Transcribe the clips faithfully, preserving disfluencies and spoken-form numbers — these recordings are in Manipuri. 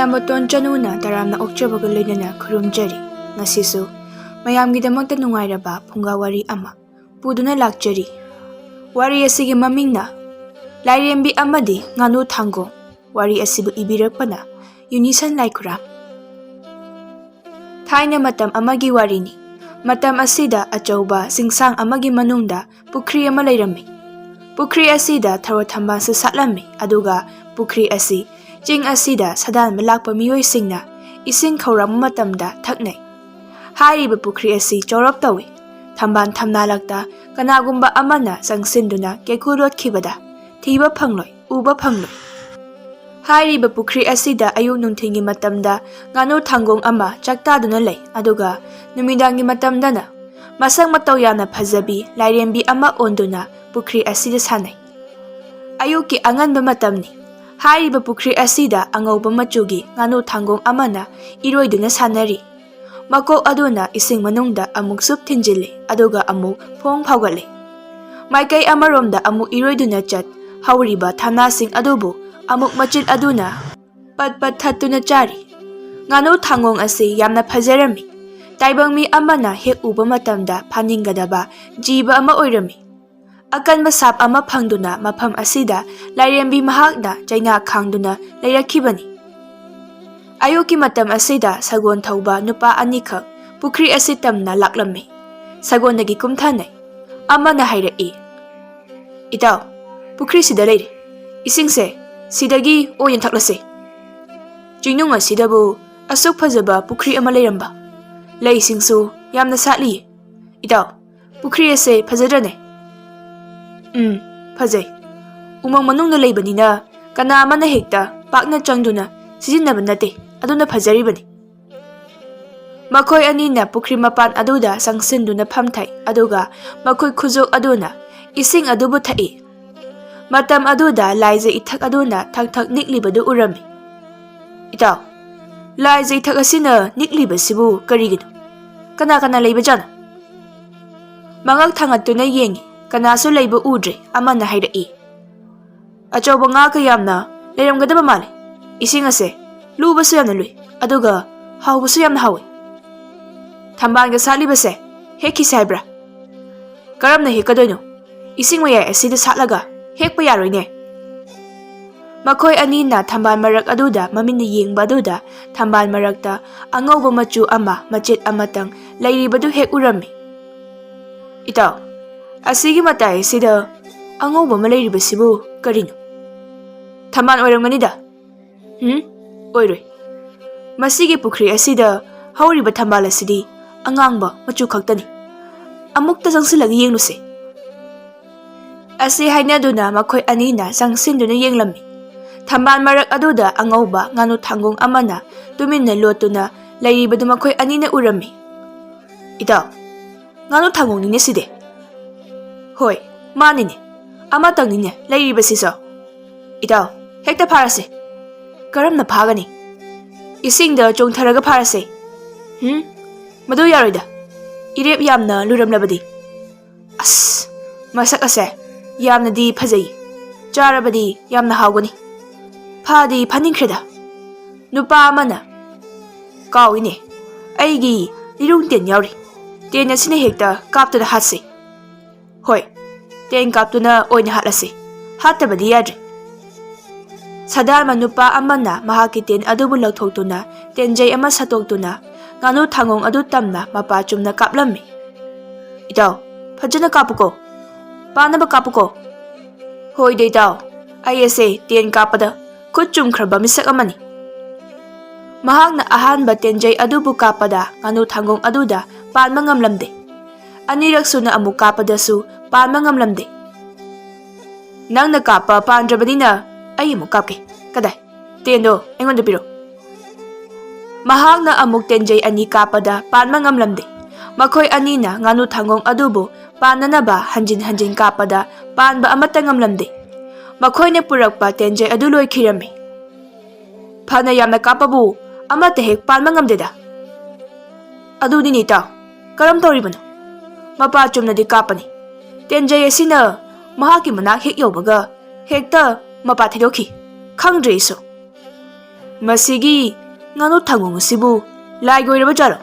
ꯃꯇꯣꯟ ꯆꯅꯨꯅ ꯇꯔꯥꯝꯅ ꯑꯣꯛꯆꯕꯒ ꯂꯣꯏꯅꯅ ꯈꯨꯔꯨꯝꯖꯔꯤ꯫ ꯉꯁꯤꯁꯨ ꯃꯌꯥꯝꯒꯤꯗꯃꯛꯇ ꯅꯨꯡꯉꯥꯏꯔꯕ ꯐꯨꯡꯒꯥ ꯋꯥꯔꯤ ꯑꯃ ꯄꯨꯗꯨꯅ ꯂꯥꯛꯆꯔꯤ꯫ ꯋꯥꯔꯤ ꯑꯁꯤꯒꯤ ꯃꯃꯤꯡꯅ ꯂꯥꯏꯔꯦꯝꯕꯤ ꯑꯃꯗꯤ ꯉꯥꯅꯨ ꯊꯥꯡꯒꯣꯡ꯫ ꯋꯥꯔꯤ ꯑꯁꯤꯕꯨ ꯏꯕꯤꯔꯛꯄꯅ ꯌꯨꯅꯤꯁꯟ ꯂꯥꯏꯈꯨꯔꯥꯝ꯫ ꯊꯥꯏꯅ ꯃꯇꯝ ꯑꯃꯒꯤ ꯋꯥꯔꯤꯅꯤ꯫ ꯃꯇꯝ ꯑꯁꯤꯗ ꯑꯆꯧꯕ ꯆꯤꯡꯁꯥꯡ ꯑꯃꯒꯤ ꯃꯅꯨꯡꯗ ꯄꯨꯈ꯭ꯔꯤ ꯑꯃ ꯂꯩꯔꯝꯃꯤ꯫ ꯄꯨꯈ꯭ꯔꯤ ꯑꯁꯤꯗ ꯊꯔꯣ ꯊꯝꯕꯥꯜꯁꯨ ꯁꯥꯠꯂꯝꯃꯤ, ꯑꯗꯨꯒ ꯄꯨꯈ꯭ꯔꯤ ꯑꯁꯤ ꯆꯤꯡ ꯑꯁꯤꯗ ꯁꯥꯗꯥꯟꯕ ꯂꯥꯛꯄ ꯃꯤꯑꯣꯏꯁꯤꯡꯅ ꯏꯁꯤꯡ ꯈꯧꯔꯥꯡꯕ ꯃꯇꯝꯗ ꯊꯛꯅꯩ꯫ ꯍꯥꯏꯔꯤꯕ ꯄꯨꯈ꯭ꯔꯤ ꯑꯁꯤ ꯆꯥꯎꯔꯞ ꯇꯧꯏ꯫ ꯊꯝꯕꯥꯜ ꯊꯝꯅꯥꯂꯛꯇ ꯀꯅꯥꯒꯨꯝꯕ ꯑꯃꯅ ꯆꯪꯁꯤꯟꯗꯨꯅ ꯀꯦꯀꯨ ꯂꯣꯠꯈꯤꯕꯗ ꯊꯤꯕ ꯐꯪꯂꯣꯏ, ꯎꯕ ꯐꯪꯂꯣꯏ꯫ ꯍꯥꯏꯔꯤꯕ ꯄꯨꯈ꯭ꯔꯤ ꯑꯁꯤꯗ ꯑꯌꯨꯛ ꯅꯨꯡꯊꯤꯜꯒꯤ ꯃꯇꯝꯗ ꯉꯥꯅꯨ ꯊꯥꯡꯒꯣꯡ ꯑꯃ ꯆꯥꯛꯇꯥꯗꯨꯅ ꯂꯩ, ꯑꯗꯨꯒ ꯅꯨꯃꯤꯗꯥꯡꯒꯤ ꯃꯇꯝꯗꯅ ꯃꯁꯛ ꯃꯇꯧ ꯌꯥꯝꯅ ꯐꯖꯕꯤ ꯂꯥꯏꯔꯦꯝꯕꯤ ꯑꯃ ꯑꯣꯟꯗꯨꯅ ꯄꯨꯈ꯭ꯔꯤ ꯑꯁꯤꯗ ꯁꯥꯟꯅꯩ꯫ ꯑꯌꯨꯛꯀꯤ ꯑꯉꯟꯕ ꯃꯇꯝꯅꯤ꯫ ꯍꯥꯏꯔꯤꯕ ꯄꯨꯈ꯭ꯔꯤ ꯑꯁꯤꯗ ꯑꯉꯧꯕ ꯃꯆꯨꯒꯤ ꯉꯥꯅꯨ ꯊꯥꯡꯒꯣꯡ ꯑꯃꯅ ꯏꯔꯣꯏꯗꯨꯅ ꯁꯥꯟꯅꯔꯤ꯫ ꯃꯀꯣꯛ ꯑꯗꯨꯅ ꯏꯁꯤꯡ ꯃꯅꯨꯡꯗ ꯑꯃꯨꯛ ꯁꯨꯞ ꯊꯤꯟꯖꯤꯜꯂꯤ, ꯑꯗꯨꯒ ꯑꯃꯨꯛ ꯐꯣꯡ ꯐꯥꯎꯒꯠꯂꯤ꯫ ꯃꯥꯏꯀꯩ ꯑꯃꯔꯣꯝꯗ ꯑꯃꯨꯛ ꯏꯔꯣꯏꯗꯨꯅ ꯆꯠ, ꯍꯧꯔꯤꯕ ꯊꯝꯅꯥꯁꯤꯡ ꯑꯗꯨꯕꯨ ꯑꯃꯨꯛ ꯃꯆꯤꯜ ꯑꯗꯨꯅ ꯄꯠ ꯄꯠ ꯊꯠꯇꯨꯅ ꯆꯥꯔꯤ꯫ ꯉꯥꯅꯨ ꯊꯥꯡꯒꯣꯡ ꯑꯁꯤ ꯌꯥꯝꯅ ꯐꯖꯔꯝꯃꯤ꯫ ꯇꯥꯏꯕꯪ ꯃꯤ ꯑꯃꯅ ꯍꯦꯛ ꯎꯕ ꯃꯇꯝꯗ ꯐꯥꯅꯤꯡꯒꯗꯕ ꯖꯤꯕ ꯑꯃ ꯑꯣꯏꯔꯝꯃꯤ꯫ ꯑꯀꯟꯕ ꯁꯥꯞ ꯑꯃ ꯐꯪꯗꯨꯅ ꯃꯐꯝ ꯑꯁꯤꯗ ꯂꯥꯏꯔꯦꯝꯕꯤ ꯃꯍꯥꯛꯅ ꯆꯩꯅꯥ ꯈꯥꯡꯗꯨꯅ ꯂꯩꯔꯛꯈꯤꯕꯅꯤ꯫ ꯑꯌꯨꯛꯀꯤ ꯃꯇꯝ ꯑꯁꯤꯗ ꯁꯒꯣꯜ ꯊꯧꯕ ꯅꯨꯄꯥ ꯑꯅꯤꯈꯛ ꯄꯨꯈ꯭ꯔꯤ ꯑꯁꯤ ꯇꯝꯅ ꯂꯥꯛꯂꯝꯃꯤ꯫ ꯁꯒꯣꯜꯗꯒꯤ ꯀꯨꯝꯊꯅꯩ꯫ ꯑꯃꯅ ꯍꯥꯏꯔꯛꯏ, "ꯏꯇꯥꯎ, ꯄꯨꯈ꯭ꯔꯤꯁꯤꯗ ꯂꯩꯔꯦ꯫ ꯏꯁꯤꯡꯁꯦ ꯁꯤꯗꯒꯤ ꯑꯣꯏꯅ ꯊꯛꯂꯁꯦ꯫ ꯆꯤꯡꯅꯨꯡ ꯑꯁꯤꯗꯕꯨ ꯑꯁꯨꯛ ꯐꯖꯕ ꯄꯨꯈ꯭ꯔꯤ ꯑꯃ ꯂꯩꯔꯝꯕ꯫ ꯂꯩꯁꯤꯡꯁꯨ ꯌꯥꯝꯅ ꯁꯥꯠꯂꯤꯌꯦ꯫ ꯏꯇꯥꯎ, ꯄꯨꯈ꯭ꯔꯤ ꯑꯁꯦ ꯐꯖꯗ꯭ꯔꯅꯦ?" "ꯎꯝ, ꯐꯖꯩ꯫ ꯎꯃꯪ ꯃꯅꯨꯡꯗ ꯂꯩꯕꯅꯤꯅ ꯀꯅꯥ ꯑꯃꯅ ꯍꯦꯛꯇ ꯄꯥꯛꯅ ꯆꯪꯗꯨꯅ ꯁꯤꯖꯤꯟꯅꯕ ꯅꯠꯇꯦ, ꯑꯗꯨꯅ ꯐꯖꯔꯤꯕꯅꯤ꯫" ꯃꯈꯣꯏ ꯑꯅꯤꯅ ꯄꯨꯈ꯭ꯔꯤ ꯃꯄꯥꯟ ꯑꯗꯨꯗ ꯆꯪꯁꯤꯟꯗꯨꯅ ꯐꯝꯊꯩ, ꯑꯗꯨꯒ ꯃꯈꯨꯠ ꯈꯨꯖꯣꯛ ꯑꯗꯨꯅ ꯏꯁꯤꯡ ꯑꯗꯨꯕꯨ ꯊꯛꯏ꯫ ꯃꯇꯝ ꯑꯗꯨꯗ ꯂꯥꯏꯖ ꯏꯊꯛ ꯑꯗꯨꯅ ꯊꯛ ꯊꯛ ꯅꯤꯛꯂꯤꯕꯗꯨ ꯎꯔꯝꯃꯤ꯫ "ꯏꯇꯥꯎ, ꯂꯥꯏꯖ ꯏꯊꯛ ꯑꯁꯤꯅ ꯅꯤꯛꯂꯤꯕꯁꯤꯕꯨ ꯀꯔꯤꯒꯤꯅꯣ? ꯀꯅꯥ ꯀꯅꯥ ꯂꯩꯕꯖꯥꯠꯅꯣ?" ꯃꯉꯛ ꯊꯥꯡꯒꯠꯇꯨꯅ ꯌꯦꯡꯉꯤ꯫ ꯀꯅꯥꯁꯨ ꯂꯩꯕ ꯎꯗ꯭ꯔꯦ꯫ ꯑꯃꯅ ꯍꯥꯏꯔꯛꯏ, "ꯑꯆꯧꯕ ꯉꯥ ꯀꯌꯥꯝꯅ ꯂꯩꯔꯝꯒꯗꯕ ꯃꯥꯜꯂꯤ꯫ ꯏꯁꯤꯡ ꯑꯁꯦ ꯂꯨꯕꯁꯨ ꯌꯥꯝꯅ ꯂꯨꯏ, ꯑꯗꯨꯒ ꯍꯥꯎꯕꯁꯨ ꯌꯥꯝꯅ ꯍꯥꯎꯏ꯫ ꯊꯝꯕꯥꯜꯒ ꯁꯥꯠꯂꯤꯕꯁꯦ ꯍꯦꯛꯈꯤꯁꯦ ꯍꯥꯏꯕ꯭ꯔꯥ? ꯀꯔꯝꯅ ꯍꯦꯛꯀꯗꯣꯏꯅꯣ? ꯏꯁꯤꯡ ꯃꯌꯥꯏ ꯑꯁꯤꯗ ꯁꯥꯠꯂꯒ ꯍꯦꯛꯄ ꯌꯥꯔꯣꯏꯅꯦ꯫ ꯃꯈꯣꯏ ꯑꯅꯤꯅ ꯊꯝꯕꯥꯜ ꯃꯔꯛ ꯑꯗꯨꯗ ꯃꯃꯤꯠꯅ ꯌꯦꯡꯕ ꯑꯗꯨꯗ ꯊꯝꯕꯥꯜ ꯃꯔꯛꯇ ꯑꯉꯧꯕ ꯃꯆꯨ ꯑꯃ ꯃꯆꯦꯠ ꯑꯃꯇꯪ ꯂꯩꯔꯤꯕꯗꯨ ꯍꯦꯛ ꯎꯔꯝꯃꯤ꯫ "ꯏꯇꯥꯎ, ꯑꯁꯤꯒꯤ ꯃꯇꯥꯏ ꯑꯁꯤꯗ ꯑꯉꯧꯕ ꯑꯃ ꯂꯩꯔꯤꯕꯁꯤꯕꯨ ꯀꯔꯤꯅꯣ?" "ꯊꯝꯕꯥꯜ ꯑꯣꯏꯔꯝꯒꯅꯤꯗ꯫" "ꯎꯝ, ꯑꯣꯏꯔꯣꯏ꯫ ꯃꯁꯤꯒꯤ ꯄꯨꯈ꯭ꯔꯤ ꯑꯁꯤꯗ ꯍꯧꯔꯤꯕ ꯊꯝꯕꯥꯜ ꯑꯁꯤꯗꯤ ꯑꯉꯥꯡꯕ ꯃꯆꯨ ꯈꯛꯇꯅꯤ꯫ ꯑꯃꯨꯛꯇ ꯆꯪꯁꯤꯜꯂꯒ ꯌꯦꯡꯂꯨꯁꯦ꯫" ꯑꯁꯤ ꯍꯥꯏꯅꯗꯨꯅ ꯃꯈꯣꯏ ꯑꯅꯤꯅ ꯆꯪꯁꯤꯟꯗꯨꯅ ꯌꯦꯡꯂꯝꯃꯤ꯫ ꯊꯝꯕꯥꯜ ꯃꯔꯛ ꯑꯗꯨꯗ ꯑꯉꯧꯕ ꯉꯥꯅꯨ ꯊꯥꯡꯒꯣꯡ ꯑꯃꯅ ꯇꯨꯃꯤꯟꯅ ꯂꯣꯠꯇꯨꯅ ꯂꯩꯔꯤꯕꯗꯨ ꯃꯈꯣꯏ ꯑꯅꯤꯅ ꯎꯔꯝꯃꯤ꯫ "ꯏꯇꯥꯎ, ꯉꯥꯅꯨ ꯊꯥꯡꯒꯣꯡꯅꯤꯅꯦ ꯁꯤꯗꯤ꯫" "ꯍꯣꯏ, ꯃꯥꯅꯤꯅꯦ꯫ ꯑꯃꯇꯪꯅꯤꯅꯦ ꯂꯩꯔꯤꯕꯁꯤꯁꯨ꯫" "ꯏꯇꯥꯎ, ꯍꯦꯛꯇ ꯐꯥꯔꯁꯦ꯫" "ꯀꯔꯝꯅ ꯐꯥꯒꯅꯤ?" "ꯏꯁꯤꯡꯗ ꯆꯣꯡꯊꯔꯒ ꯐꯥꯔꯁꯦ꯫" "ꯎꯝ, ꯃꯗꯨ ꯌꯥꯔꯣꯏꯗ꯫ ꯏꯔꯦꯞ ꯌꯥꯝꯅ ꯂꯨꯔꯝꯂꯕꯗꯤ꯫" "ꯑꯁ, ꯃꯁꯛ ꯑꯁꯦ ꯌꯥꯝꯅꯗꯤ ꯐꯖꯩ꯫ ꯆꯥꯔꯕꯗꯤ ꯌꯥꯝꯅ ꯍꯥꯎꯒꯅꯤ꯫ ꯐꯥꯗꯤ ꯐꯥꯅꯤꯡꯈ꯭ꯔꯦꯗ꯫" ꯅꯨꯄꯥ ꯑꯃꯅ, "ꯀꯥꯎꯏꯅꯦ, ꯑꯩꯒꯤ ꯂꯤꯔꯨꯡ ꯇꯦꯟ ꯌꯥꯎꯔꯤ꯫ ꯇꯦꯟ ꯑꯁꯤꯅ ꯍꯦꯛꯇ ꯀꯥꯞꯇꯨꯅ ꯍꯥꯠꯁꯤ꯫" "ꯍꯣꯏ, ꯇꯦꯟ ꯀꯥꯞꯇꯨꯅ ꯑꯣꯏꯅ ꯍꯥꯠꯂꯁꯤ꯫ ꯍꯥꯠꯇꯕꯗꯤ ꯌꯥꯗ꯭ꯔꯦ꯫" ꯁꯗꯥꯟꯕ ꯅꯨꯄꯥ ꯑꯃꯅ ꯃꯍꯥꯛꯀꯤ ꯇꯦꯟ ꯑꯗꯨꯕꯨ ꯂꯧꯊꯣꯛꯇꯨꯅ ꯇꯦꯟꯖꯩ ꯑꯃ ꯁꯠꯇꯣꯛꯇꯨꯅ ꯉꯥꯅꯨ ꯊꯥꯡꯒꯣꯡ ꯑꯗꯨ ꯇꯝꯅ ꯃꯄꯥ ꯆꯨꯝꯅ ꯀꯥꯞꯂꯝꯃꯤ꯫ "ꯏꯇꯥꯎ, ꯐꯖꯅ ꯀꯥꯞꯄꯨꯀꯣ꯫ ꯄꯥꯟꯅꯕ ꯀꯥꯞꯄꯨꯀꯣ꯫" "ꯍꯣꯏꯗ ꯏꯇꯥꯎ, ꯑꯩ ꯑꯁꯦ ꯇꯦꯟ ꯀꯥꯞꯄꯗ ꯈꯨꯠ ꯆꯨꯝꯈ꯭ꯔꯕ ꯃꯤꯁꯛ ꯑꯃꯅꯤ꯫" ꯃꯍꯥꯛꯅ ꯑꯍꯥꯟꯕ ꯇꯦꯟꯖꯩ ꯑꯗꯨꯕꯨ ꯀꯥꯞꯄꯗ ꯉꯥꯅꯨ ꯊꯥꯡꯒꯣꯡ ꯑꯗꯨꯗ ꯄꯥꯟꯕ ꯉꯝꯂꯝꯗꯦ꯫ ꯑꯅꯤꯔꯛ ꯁꯨꯅ ꯑꯃꯨꯛ ꯀꯥꯞꯄꯗꯁꯨ ꯄꯥꯟꯕ ꯉꯝꯂꯝꯗꯦ꯫ "ꯅꯪꯅ ꯀꯥꯞꯄ ꯄꯥꯟꯗ꯭ꯔꯕꯅꯤꯅ ꯑꯩ ꯑꯃꯨꯛ ꯀꯥꯞꯀꯦ꯫ ꯀꯗꯥꯏ? ꯇꯦꯟꯗꯣ ꯑꯩꯉꯣꯟꯗ ꯄꯤꯔꯣ꯫" ꯃꯍꯥꯛꯅ ꯑꯃꯨꯛ ꯇꯦꯟꯖꯩ ꯑꯅꯤ ꯀꯥꯞꯄꯗ ꯄꯥꯟꯕ ꯉꯝꯂꯝꯗꯦ꯫ ꯃꯈꯣꯏ ꯑꯅꯤꯅ ꯉꯥꯅꯨ ꯊꯥꯡꯒꯣꯡ ꯑꯗꯨꯕꯨ ꯄꯥꯟꯅꯅꯕ ꯍꯟꯖꯤꯟ ꯍꯟꯖꯤꯟ ꯀꯥꯞꯄꯗ ꯄꯥꯟꯕ ꯑꯃꯠꯇ ꯉꯝꯂꯝꯗꯦ꯫ ꯃꯈꯣꯏꯅ ꯄꯨꯔꯛꯄ ꯇꯦꯟꯖꯩ ꯑꯗꯨ ꯂꯣꯏꯈꯤꯔꯝꯃꯤ꯫ "ꯐꯅ ꯌꯥꯝꯅ ꯀꯥꯞꯄꯕꯨ ꯑꯃꯠꯇ ꯍꯦꯛ ꯄꯥꯟꯕ ꯉꯝꯗꯦꯗ꯫" "ꯑꯗꯨꯅꯤꯅꯦ ꯏꯇꯥꯎ, ꯀꯔꯝ ꯇꯧꯔꯤꯕꯅꯣ? ꯃꯄꯥ ꯆꯨꯝꯅꯗꯤ ꯀꯥꯞꯄꯅꯤ꯫ ꯇꯦꯟꯖꯩ ꯑꯁꯤꯅ ꯃꯍꯥꯛꯀꯤ ꯃꯅꯥꯛ ꯍꯦꯛ ꯌꯧꯕꯒ ꯍꯦꯛꯇ ꯃꯄꯥ ꯊꯩꯗꯣꯛꯈꯤ꯫ ꯈꯪꯗ꯭ꯔꯦ ꯑꯩꯁꯨ꯫" "ꯃꯁꯤꯒꯤ ꯉꯥꯅꯨ ꯊꯥꯡꯒꯣꯡ ꯑꯁꯤꯕꯨ ꯂꯥꯏꯒꯤ ꯑꯣꯏꯔꯕ ꯖꯥꯠꯂꯣ?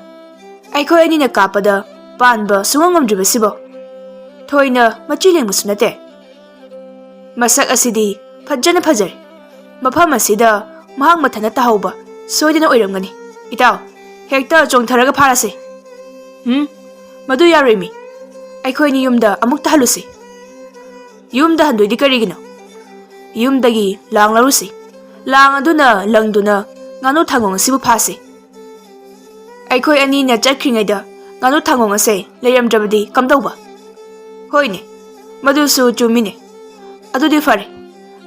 ꯑꯩꯈꯣꯏ ꯑꯅꯤꯅ ꯀꯥꯞꯄꯗ ꯄꯥꯟꯕ ꯁꯨꯡꯉꯝ ꯉꯝꯗ꯭ꯔꯤꯕꯁꯤꯕꯣ? ꯊꯣꯏꯅ ꯃꯆꯤ ꯂꯦꯡꯕꯁꯨ ꯅꯠꯇꯦ꯫ ꯃꯁꯛ ꯑꯁꯤꯗꯤ ꯐꯖꯅ ꯐꯖꯔꯦ꯫ ꯃꯐꯝ ꯑꯁꯤꯗ ꯃꯍꯥꯛ ꯃꯊꯟꯇ ꯇꯥꯍꯧꯕ ꯁꯣꯏꯗꯅ ꯑꯣꯏꯔꯝꯒꯅꯤ꯫ ꯏꯇꯥꯎ, ꯍꯦꯛꯇ ꯆꯣꯡꯊꯔꯒ ꯐꯥꯔꯁꯦ꯫ ꯎꯝ, ꯃꯗꯨ ꯌꯥꯔꯣꯏꯃꯤ꯫ ꯑꯩꯈꯣꯏꯅꯤ ꯌꯨꯝꯗ ꯑꯃꯨꯛꯇ ꯍꯜꯂꯨꯁꯤ꯫" "ꯌꯨꯝꯗ ꯍꯟꯗꯣꯏꯗꯤ ꯀꯔꯤꯒꯤꯅꯣ? ꯌꯨꯝꯗꯒꯤ ꯂꯥꯡ ꯂꯧꯔꯨꯁꯤ꯫ ꯂꯥꯡ ꯑꯗꯨꯅ ꯂꯪꯗꯨꯅ ꯉꯥꯅꯨ ꯊꯥꯡꯒꯣꯡ ꯑꯁꯤꯕꯨ ꯐꯥꯁꯤ꯫ ꯑꯩꯈꯣꯏ ꯑꯅꯤꯅ ꯆꯠꯈ꯭ꯔꯤꯉꯩꯗ ꯉꯥꯅꯨ ꯊꯥꯡꯒꯣꯡ ꯑꯁꯦ ꯂꯩꯔꯝꯗ꯭ꯔꯕꯗꯤ ꯀꯝꯗꯧꯕ?" "ꯍꯣꯏꯅꯦ, ꯃꯗꯨꯁꯨ ꯆꯨꯝꯃꯤꯅꯦ꯫ ꯑꯗꯨꯗꯤ ꯐꯔꯦ,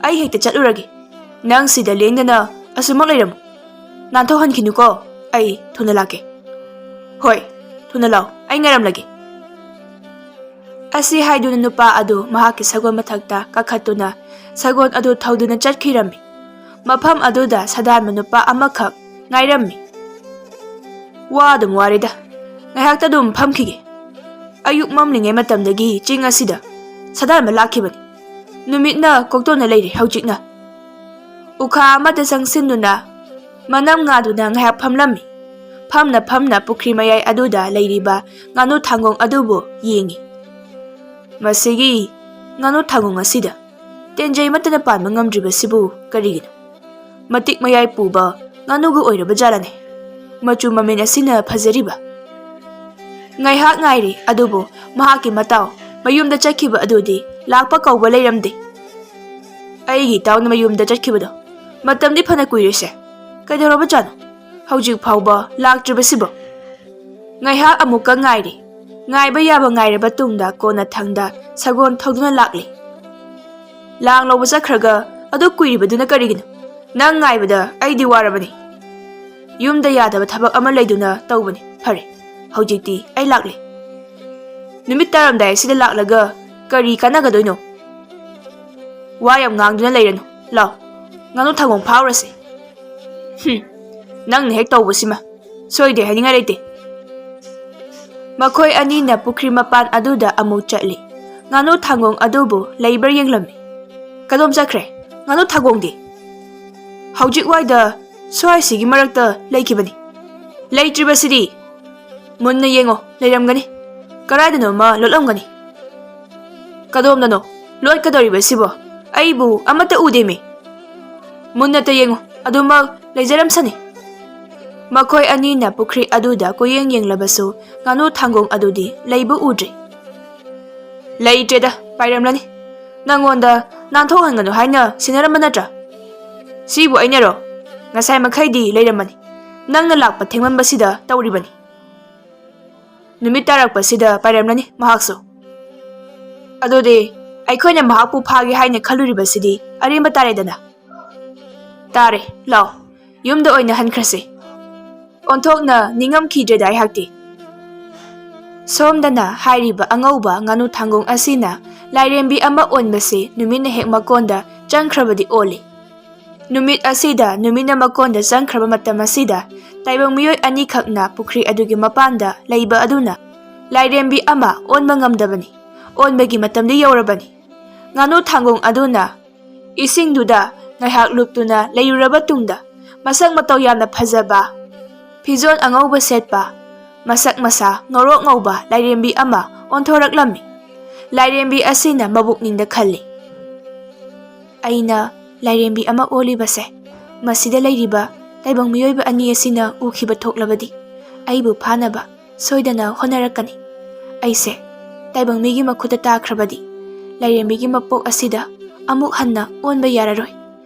ꯑꯩ ꯍꯦꯛꯇ ꯆꯠꯂꯨꯔꯒꯦ꯫ ꯅꯪ ꯁꯤꯗ ꯂꯦꯡꯗꯅ ꯑꯁꯨꯃꯛ ꯂꯩꯔꯝꯃꯨ꯫ ꯅꯥꯟꯊꯣꯛꯍꯟꯈꯤꯅꯨꯀꯣ, ꯑꯩ ꯊꯨꯅ ꯂꯥꯛꯀꯦ꯫" "ꯍꯣꯏ, ꯊꯨꯅ ꯂꯥꯛꯑꯣ, ꯑꯩ ꯉꯥꯏꯔꯝꯂꯒꯦ꯫" ꯑꯁꯤ ꯍꯥꯏꯗꯨꯅ ꯅꯨꯄꯥ ꯑꯗꯨ ꯃꯍꯥꯛꯀꯤ ꯁꯒꯣꯜ ꯃꯊꯛꯇ ꯀꯥꯈꯠꯇꯨꯅ ꯁꯒꯣꯜ ꯑꯗꯨ ꯊꯧꯗꯨꯅ ꯆꯠꯈꯤꯔꯝꯃꯤ꯫ ꯃꯐꯝ ꯑꯗꯨꯗ ꯁꯥꯗꯥꯟꯕ ꯅꯨꯄꯥ ꯑꯃꯈꯛ ꯉꯥꯏꯔꯝꯃꯤ꯫ "ꯋꯥ ꯑꯗꯨꯝ ꯋꯥꯔꯦꯗ, ꯉꯥꯏꯍꯥꯛꯇ ꯑꯗꯨꯝ ꯐꯝꯈꯤꯒꯦ꯫ ꯑꯌꯨꯛ ꯃꯝꯂꯤꯉꯩ ꯃꯇꯝꯗꯒꯤ ꯆꯤꯡ ꯑꯁꯤꯗ ꯁꯥꯗꯥꯟꯕ ꯂꯥꯛꯈꯤꯕꯅꯤ꯫ ꯅꯨꯃꯤꯠꯅ ꯀꯣꯛꯇꯣꯟꯅ ꯂꯩꯔꯦ ꯍꯧꯖꯤꯛꯅ꯫" ꯎꯈꯥ ꯑꯃꯗ ꯆꯪꯁꯤꯟꯗꯨꯅ ꯃꯅꯝ ꯉꯥꯗꯨꯅ ꯉꯥꯏꯍꯥꯛ ꯐꯝꯂꯝꯃꯤ꯫ ꯐꯝꯅ ꯐꯝꯅ ꯄꯨꯈ꯭ꯔꯤ ꯃꯌꯥꯏ ꯑꯗꯨꯗ ꯂꯩꯔꯤꯕ ꯉꯥꯅꯨ ꯊꯥꯡꯒꯣꯡ ꯑꯗꯨꯕꯨ ꯌꯦꯡꯉꯤ꯫ "ꯃꯁꯤꯒꯤ ꯉꯥꯅꯨ ꯊꯥꯡꯒꯣꯡ ꯑꯁꯤꯗ ꯇꯦꯟꯖꯩ ꯑꯃꯠꯇꯅ ꯄꯥꯟꯕ ꯉꯝꯗ꯭ꯔꯤꯕꯁꯤꯕꯨ ꯀꯔꯤꯒꯤꯅꯣ? ꯃꯇꯤꯛ ꯃꯌꯥꯏ ꯄꯨꯕ ꯉꯥꯅꯨꯒ ꯑꯣꯏꯔꯕ ꯖꯥꯠꯂꯅꯦ? ꯃꯆꯨ ꯃꯃꯦꯟ ꯑꯁꯤꯅ ꯐꯖꯔꯤꯕ?" ꯉꯥꯏꯍꯥꯛ ꯉꯥꯏꯔꯤ, ꯑꯗꯨꯕꯨ ꯃꯍꯥꯛꯀꯤ ꯃꯇꯥꯎ ꯃꯌꯨꯝꯗ ꯆꯠꯈꯤꯕ ꯑꯗꯨꯗꯤ ꯂꯥꯛꯄ ꯀꯧꯕ ꯂꯩꯔꯝꯗꯦ꯫ "ꯑꯩꯒꯤ ꯏꯇꯥꯎꯅ ꯃꯌꯨꯝꯗ ꯆꯠꯈꯤꯕꯗꯣ ꯃꯇꯝꯗꯤ ꯐꯅ ꯀꯨꯏꯔꯦꯁꯦ꯫ ꯀꯩꯗꯧꯔꯕꯖꯥꯠꯅꯣ? ꯍꯧꯖꯤꯛ ꯐꯥꯎꯕ ꯂꯥꯛꯇ꯭ꯔꯤꯕꯁꯤꯕꯣ?" ꯉꯥꯏꯍꯥꯛ ꯑꯃꯨꯛꯀ ꯉꯥꯏꯔꯤ꯫ ꯉꯥꯏꯕ ꯌꯥꯕ ꯉꯥꯏꯔꯕ ꯇꯨꯡꯗ ꯀꯣꯟꯅꯊꯪꯗ ꯁꯒꯣꯜ ꯊꯧꯗꯨꯅ ꯂꯥꯛꯂꯤ꯫ "ꯂꯥꯡ ꯂꯧꯕ ꯆꯠꯈ꯭ꯔꯒ ꯑꯗꯨ ꯀꯨꯏꯔꯤꯕꯗꯨꯅ ꯀꯔꯤꯒꯤꯅꯣ? ꯅꯪ ꯉꯥꯏꯕꯗ ꯑꯩꯗꯤ ꯋꯥꯔꯕꯅꯤ꯫ ꯌꯨꯝꯗ ꯌꯥꯗꯕ ꯊꯕꯛ ꯑꯃ ꯂꯩꯗꯨꯅ ꯇꯧꯕꯅꯤ꯫ ꯐꯔꯦ, ꯍꯧꯖꯤꯛꯇꯤ ꯑꯩ ꯂꯥꯛꯂꯦ꯫" "ꯅꯨꯃꯤꯠ ꯇꯥꯔꯝꯗꯥꯏ ꯑꯁꯤꯗ ꯂꯥꯛꯂꯒ ꯀꯔꯤ ꯀꯥꯟꯅꯒꯗꯣꯏꯅꯣ? ꯋꯥ ꯌꯥꯝ ꯉꯥꯡꯗꯨꯅ ꯂꯩꯔꯅꯨ꯫ ꯂꯥꯎ, ꯉꯥꯅꯨ ꯊꯥꯡꯒꯣꯡ ꯐꯥꯎꯔꯁꯦ꯫" "ꯍꯨꯝ, ꯅꯪꯅ ꯍꯦꯛ ꯇꯧꯕꯁꯤꯃ꯫ ꯁꯣꯏꯗꯦ ꯍꯥꯏꯅꯤꯡꯉꯥꯏ ꯂꯩꯇꯦ꯫" ꯃꯈꯣꯏ ꯑꯅꯤꯅ ꯄꯨꯈ꯭ꯔꯤ ꯃꯄꯥꯟ ꯑꯗꯨꯗ ꯑꯃꯨꯛ ꯆꯠꯂꯤ꯫ ꯉꯥꯅꯨ ꯊꯥꯡꯒꯣꯡ ꯑꯗꯨꯕꯨ ꯂꯩꯕ꯭ꯔꯥ ꯌꯦꯡꯂꯝꯃꯤ꯫ "ꯀꯗꯣꯝ ꯆꯠꯈ꯭ꯔꯦ? ꯉꯥꯅꯨ ꯊꯥꯡꯒꯣꯡꯗꯤ?" "ꯍꯧꯖꯤꯛ ꯋꯥꯏꯗ ꯁ꯭ꯋꯥꯏꯁꯤꯒꯤ ꯃꯔꯛꯇ ꯂꯩꯈꯤꯕꯅꯤ꯫ ꯂꯩꯇ꯭ꯔꯤꯕꯁꯤꯗꯤ? ꯃꯨꯟꯅ ꯌꯦꯡꯉꯣ, ꯂꯩꯔꯝꯒꯅꯤ꯫ ꯀꯗꯥꯏꯗꯅꯣꯃ ꯂꯣꯠꯂꯝꯒꯅꯤ꯫ ꯀꯗꯣꯝꯗꯅꯣ ꯂꯣꯠꯀꯗꯧꯔꯤꯕꯁꯤꯕꯣ? ꯑꯩꯕꯨ ꯑꯃꯠꯇ ꯎꯗꯦꯃꯤ꯫ ꯃꯨꯟꯅꯇ ꯌꯦꯡꯉꯨ, ꯑꯗꯨꯃꯛ ꯂꯩꯖꯔꯝꯁꯅꯤ꯫ ꯃꯈꯣꯏ ꯑꯅꯤꯅ ꯄꯨꯈ꯭ꯔꯤ ꯑꯗꯨꯗ ꯀꯣꯏꯌꯦꯡ ꯌꯦꯡꯂꯕꯁꯨ ꯉꯥꯅꯨ ꯊꯥꯡꯒꯣꯡ ꯑꯗꯨꯗꯤ ꯂꯩꯕ ꯎꯗ꯭ꯔꯦ꯫ ꯂꯩꯇ꯭ꯔꯦꯗ, ꯄꯥꯏꯔꯝꯂꯅꯤ꯫ ꯅꯪꯉꯣꯟꯗ ꯅꯥꯟꯊꯣꯛꯍꯟꯒꯅꯨ ꯍꯥꯏꯅ ꯁꯤꯟꯅꯔꯝꯕ ꯅꯠꯇ꯭ꯔꯥ? ꯁꯤꯕꯨ ꯑꯩꯅꯔꯣ? ꯉꯁꯥꯏ ꯃꯈꯩꯗꯤ ꯂꯩꯔꯝꯕꯅꯤ꯫ ꯅꯪꯅ ꯂꯥꯛꯄ ꯊꯦꯡꯃꯟꯕꯁꯤꯗ ꯇꯧꯔꯤꯕꯅꯤ꯫ ꯅꯨꯃꯤꯠ ꯇꯥꯔꯛꯄꯁꯤꯗ ꯄꯥꯏꯔꯝꯂꯅꯤ ꯃꯍꯥꯛꯁꯨ꯫ ꯑꯗꯨꯗꯤ ꯑꯩꯈꯣꯏꯅ ꯃꯍꯥꯛꯄꯨ ꯐꯥꯒꯦ ꯍꯥꯏꯅ ꯈꯜꯂꯨꯔꯤꯕꯁꯤꯗꯤ ꯑꯔꯦꯝꯕ ꯇꯥꯔꯦꯗꯅ꯫ ꯇꯥꯔꯦ, ꯂꯥꯎ, ꯌꯨꯝꯗ ꯑꯣꯏꯅ ꯍꯟꯈ꯭ꯔꯁꯤ꯫ ꯑꯣꯟꯊꯣꯛꯅ ꯅꯤꯡꯉꯝꯈꯤꯗ꯭ꯔꯦꯗ ꯑꯩꯍꯥꯛꯇꯤ꯫ ꯁꯣꯝꯗꯅ ꯍꯥꯏꯔꯤꯕ ꯑꯉꯧꯕ ꯉꯥꯅꯨ ꯊꯥꯡꯒꯣꯡ ꯑꯁꯤꯅ ꯂꯥꯏꯔꯦꯝꯕꯤ ꯑꯃ ꯑꯣꯟꯕꯁꯤ ꯅꯨꯃꯤꯠꯅ ꯍꯦꯛ ꯃꯀꯣꯟꯗ ꯆꯪꯈ꯭ꯔꯕꯗꯤ ꯑꯣꯜꯂꯤ꯫ ꯅꯨꯃꯤꯠ ꯑꯁꯤꯗ ꯅꯨꯃꯤꯠꯅ ꯃꯀꯣꯟꯗ ꯆꯪꯈ꯭ꯔꯕ ꯃꯇꯝ ꯑꯁꯤꯗ ꯇꯥꯏꯕꯪ ꯃꯤꯑꯣꯏ ꯑꯅꯤꯈꯛꯅ ꯄꯨꯈ꯭ꯔꯤ ꯑꯗꯨꯒꯤ ꯃꯄꯥꯟꯗ ꯂꯩꯕ ꯑꯗꯨꯅ ꯂꯥꯏꯔꯦꯝꯕꯤ ꯑꯃ ꯑꯣꯟꯕ ꯉꯝꯗꯕꯅꯤ꯫ ꯑꯣꯟꯕꯒꯤ ꯃꯇꯝꯗꯤ ꯌꯧꯔꯕꯅꯤ꯫ ꯉꯥꯅꯨ ꯊꯥꯡꯒꯣꯡ ꯑꯗꯨꯅ ꯏꯁꯤꯡꯗꯨꯗ ꯉꯥꯏꯍꯥꯛ ꯂꯨꯞꯇꯨꯅ ꯂꯩꯔꯨꯔꯕ ꯇꯨꯡꯗ ꯃꯁꯛ ꯃꯇꯧ ꯌꯥꯝꯅ ꯐꯖꯕ, ꯐꯤꯖꯣꯜ ꯑꯉꯧꯕ ꯁꯦꯠꯄ, ꯃꯁꯛ ꯃꯁꯥ ꯉꯧꯔꯣꯛ ꯉꯧꯕ ꯂꯥꯏꯔꯦꯝꯕꯤ ꯑꯃ ꯑꯣꯟꯊꯣꯔꯛꯂꯝꯃꯤ꯫ ꯂꯥꯏꯔꯦꯝꯕꯤ ꯑꯁꯤꯅ ꯃꯕꯨꯛꯅꯤꯡꯗ ꯈꯜꯂꯤ, "ꯑꯩꯅ ꯂꯥꯏꯔꯦꯝꯕꯤ ꯑꯃ ꯑꯣꯜꯂꯤꯕꯁꯦ ꯃꯁꯤꯗ ꯂꯩꯔꯤꯕ ꯇꯥꯏꯕꯪ ꯃꯤꯑꯣꯏꯕ ꯑꯅꯤ ꯑꯁꯤꯅ ꯎꯈꯤꯕ ꯊꯣꯛꯂꯕꯗꯤ ꯑꯩꯕꯨ ꯐꯥꯅꯕ ꯁꯣꯏꯗꯅ ꯍꯣꯠꯅꯔꯛꯀꯅꯤ꯫ ꯑꯩꯁꯦ ꯇꯥꯏꯕꯪ ꯃꯤꯒꯤ ꯃꯈꯨꯠꯇ ꯇꯥꯈ꯭ꯔꯕꯗꯤ ꯂꯥꯏꯔꯦꯝꯕꯤꯒꯤ ꯃꯄꯣꯛ ꯑꯁꯤꯗ ꯑꯃꯨꯛ ꯍꯟꯅ ꯑꯣꯟꯕ ꯌꯥꯔꯔꯣꯏ꯫